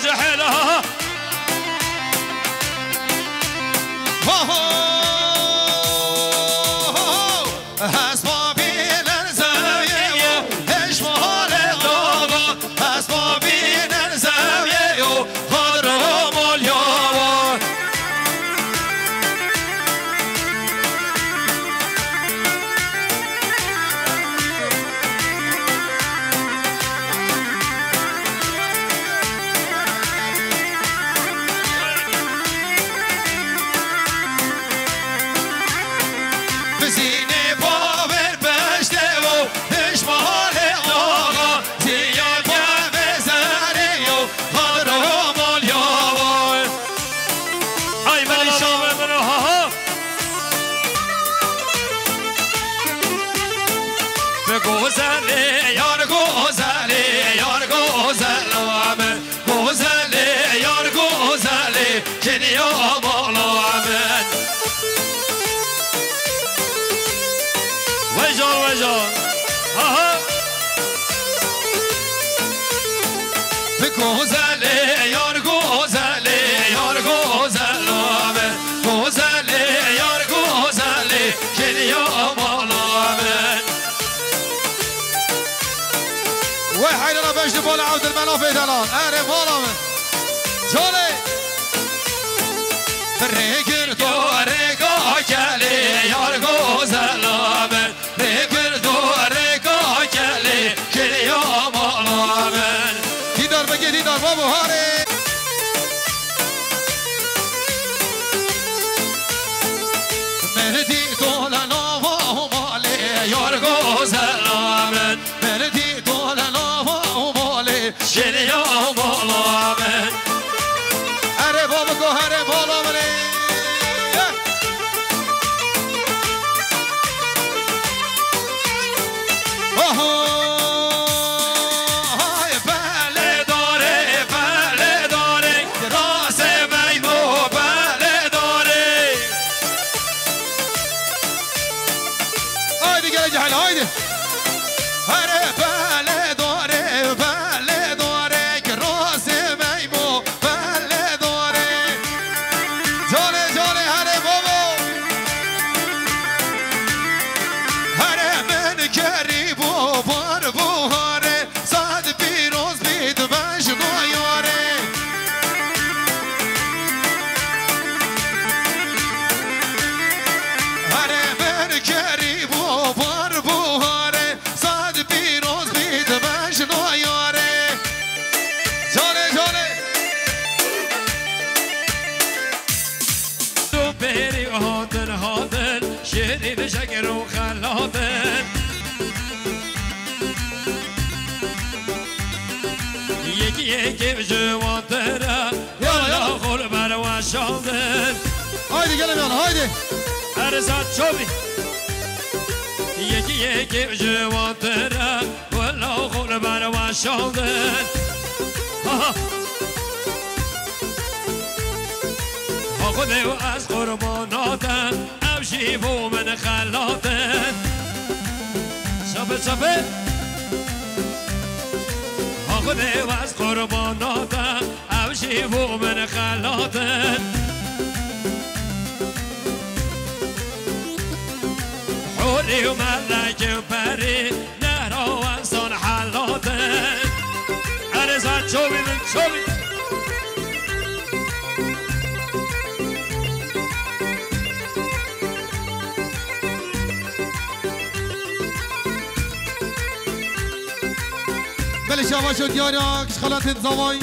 Cehela. Ho, ho, ho, ho. Hespa bînin zewiyê yo, hêj malê dawa. Hespa bînin zewiyê yo, qadra malya wa. Bizînê bavên beştê û hişmarê axa, ziya kevê zerê û qadra malya wa. Ay, mala şave min, ha, ha. Bi gozelê, yar gozelê, yar gozel amin. Gozelê, yar gozelê, keniya mala min. Wejar, wejar. Ha, ha. Bi gozelê, yar gozelê, yar gozel amin. Gozelê, yar gozelê, keniya mala min. Wey heyrana beş li bala Evdilmenafê delal. Erê mala min. Canê. Rê girdo rêka kelê, yar gozela min. Rê girdo rêka kelê, kiriya mala min. Dîdar bike, dîdar babo harê. Merdî dole nava malê, yar gozela min. Merdî dole nava malê, kiriya mala min. Erê babiko, herê mala min ê. Oho! Hay belê darê, belê darê, rasê meymo belê darê. Haydi gele cehil, haydi. Here belê darê, belê darê, ki rasê meymo. Belê darê. Canê, canê, herê babo. Herê min kerî bo bar buharê. Sad pîroz bît bejna yarê. Herê min kerî bo bar buharê. Sad pîroz bît bejna yarê. Canê, canê. Tu berî hatin, hatin, şêrî bi şekir û xelatin. Yekî yekî ji wan tira, yala, yala, xol berweşandin. Haydi gelin yana, haydi. Erzat Çobî. Yekî yekî ji wan tira, wela xwe li ber we şandin. Ha, ha. Ha Xwedê û ez qurbana te, ev jî bo min xelat e. Çape, çape. Ha Xwedê û ez qurbana te, ew jî bo min xelat in. Hûrî û melek û perî, nehra û ensan helat in. Erê zan çovî min çovî. Belê şava şo diyara, kişxalatên zavay.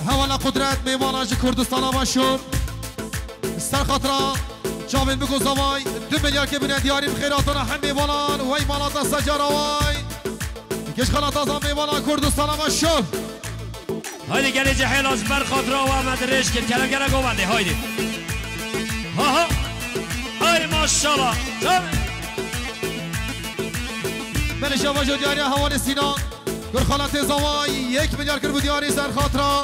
Hevala Qudret, mêvana ji Kurdistana Başûr. Ser xatira çavên biko zavay, du milyar ke bine diyarî bi xêr hatana hem mêvanan, wey malata secaraway. Kişxalata za mêvana Kurdistana Başûr. Haydi gelê cehêla ji ber xatira we me dirêj kir. Kerem gere govendê, haydi. Ha ha. Ay maşallah. Tabii. Belê şava jo diyariya hevalê Sînan. Gur xalatê zaway yek milyar kir bu diyarî ser xatira.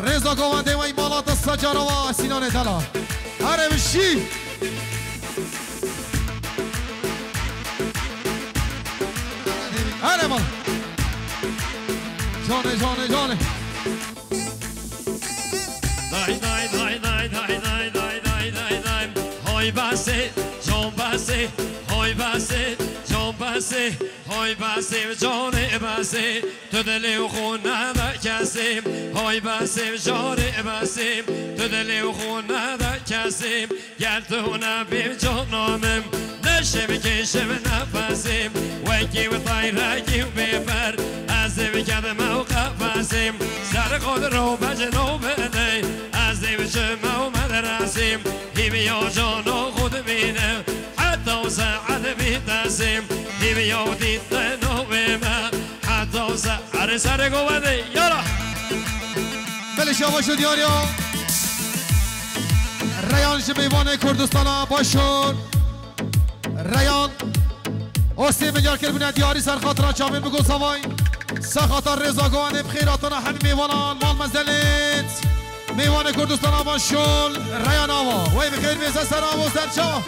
Rêza govendê wey malata secara wa Sînanê dela. Here bi şî. Here mal. Canê, canê, canê. Day, day, day. Hay basê, can basê, hay basê, can basê, hay basê, canê basê, tu dilê xwe neda kesê. Hay basê, canê basê, tu dilê xwe neda kesê. Ger tu nebî cana min, ne şev kêşim nefesê. Wekî û tayrekî û bêfer, ez ê bikedime û qefesê. Ser xwe di ro becino binê, ez ê biçime û medresê. Hîviya cana xwe dibîne, heta û saet bî tesê. Hîviya û dîtino wê me, heta û saet. Erê serê govendê, yala. Belê şabaş û diyar ya. Reyan ji mêvanê Kurdistana Başûr. Reyan. Osê milyar kiribûne diyarî ser xatira çavên bi Gosavay. Ser xata rêza govendê bi xêr hatana hemî mêvanan, mal mezelêt. Mêvanê Kurdistana Başûr, Reyan Ava. Wey bi xêr bê ser avo ser çava.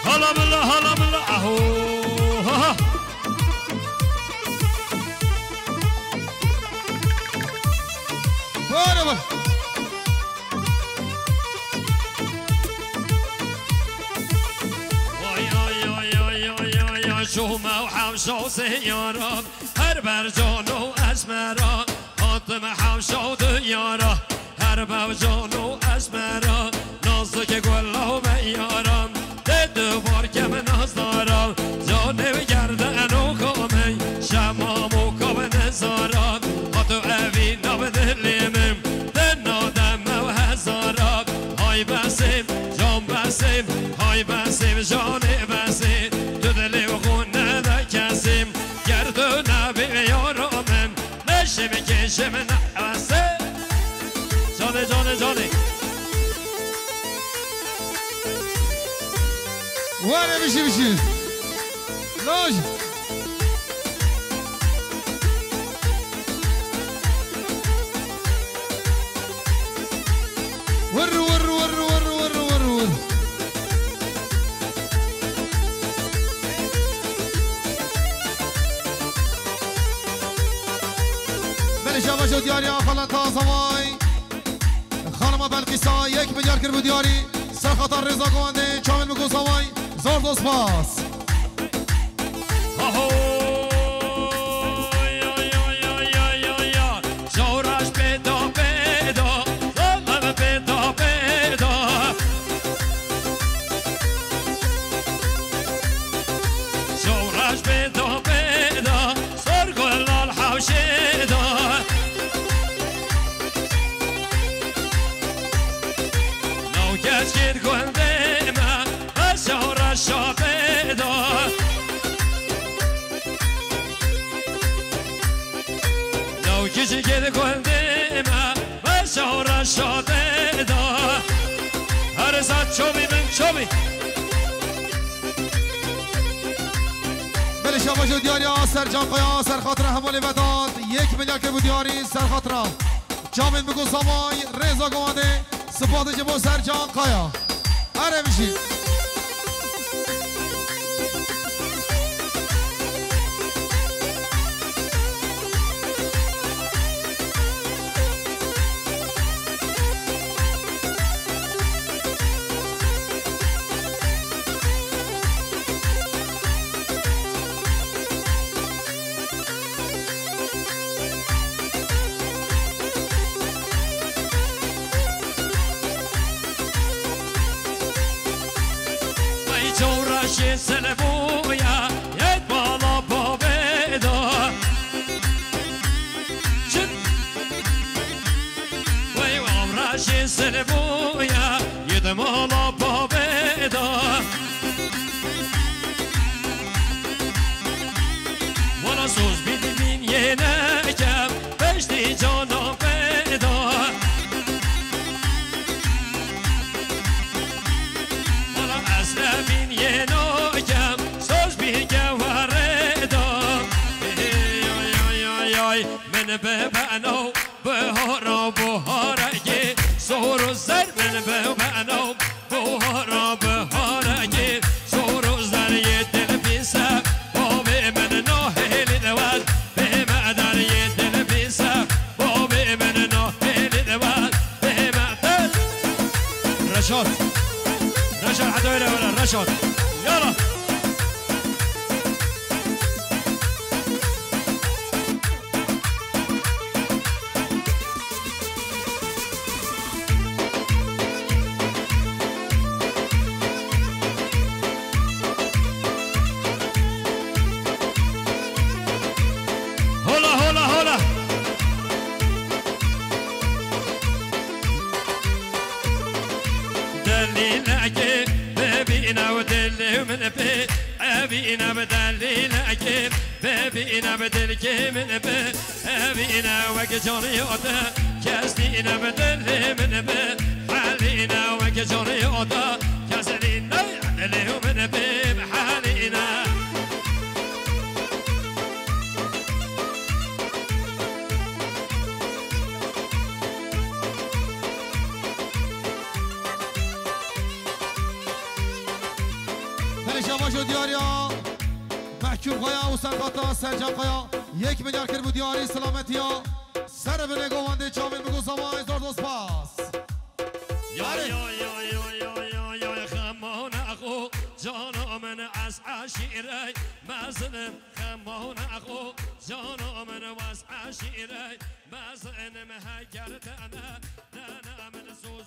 Hala bila, hala bila, aho, ha, ha. Vay, vay. Vay, ay, ay, ay, ay, ay, ay, şûme û hewşa û sêyara, her ber can û esmera, hatim hewşa û diyara, her bev can û esmera, nazik gula û beyara. Dê duvar kem nazdara, canê gerdeno kamê, şemam û kavne zara, hato evî nav dilê min, dê nademe û hezara. Hay besê, can besê, hay besê, canê besê, tu dilê xwe neda kesê. Ger tu nebî yara min, ne şev kêşim nefesê. Canê, canê, canê. Were bişî, bişî. Laj. Wır, wır, wır. Belê şabaş û diyarî a xaleta Zavay. Xanima Belqîsa yek milyar kir bû diyarî. Ser xata rêza govendê çavên bi Zavay. Zor zor spas. Aho. Ya, ya, ya, ya, ya, ya. Şewraş pêda, pêda. Zalim pêda, pêda. Şewraş pêda, pêda. Sor gulal hewşê da. Nav keçkên gundê me, beşa û reşa pê da. Nav keçkên gundê me, beşa û reşa pê da. Her zat çobî min çobî. Belê şabaş û diyarî a Sercan Kaya, ser xatira hevalê Vedat, yek milyar kir bû diyarî, ser xatira çavên bi Zavay, rêza govendê, sipatê ji bo Sercan Kaya. Erê bijî. Vay çewreşê Silbûya yet mala bavê da. Çi? Vay çewreşê Silbûya yet mala bavê da. Wala soz bî dibîn yê nekem, beştî cana pê da. Wala ez nebîn yê nekem, soz bî kewarê da. Ey, ay, ay, ay, ay, min bi beno bihara buharekê, sor û zer min bi beno Buhara biharekê, sor û zeriyê dil bîse, bavê min nahêlî di Reşat. Reşat, hadi öyle, öyle, Reşat. Yala. Hola, hola, hola. Delîlekê bibîne û dilê min bi, evîne bi delîlekê bibîne bi dilkê min bi, evîne wek canî ote kes dîne bi dilê min bi, helîne wek canî ote kes dîne dilê min bi, helîne. Belê şabaş û diyariya Mehkûm Kaya û Serxata Sercan Kaya yek milyar kir bû diyarî selametiya. Ser binê govendê çavên bigo zavayê zor dost pas. Yare. Yo, yo, yo, yo, yo, yo, xemona xo, cana min ez eşîrey mezinim. Xemona xo, cana min wez eşîrey mezinim. Heger te ne, ne, ne min zor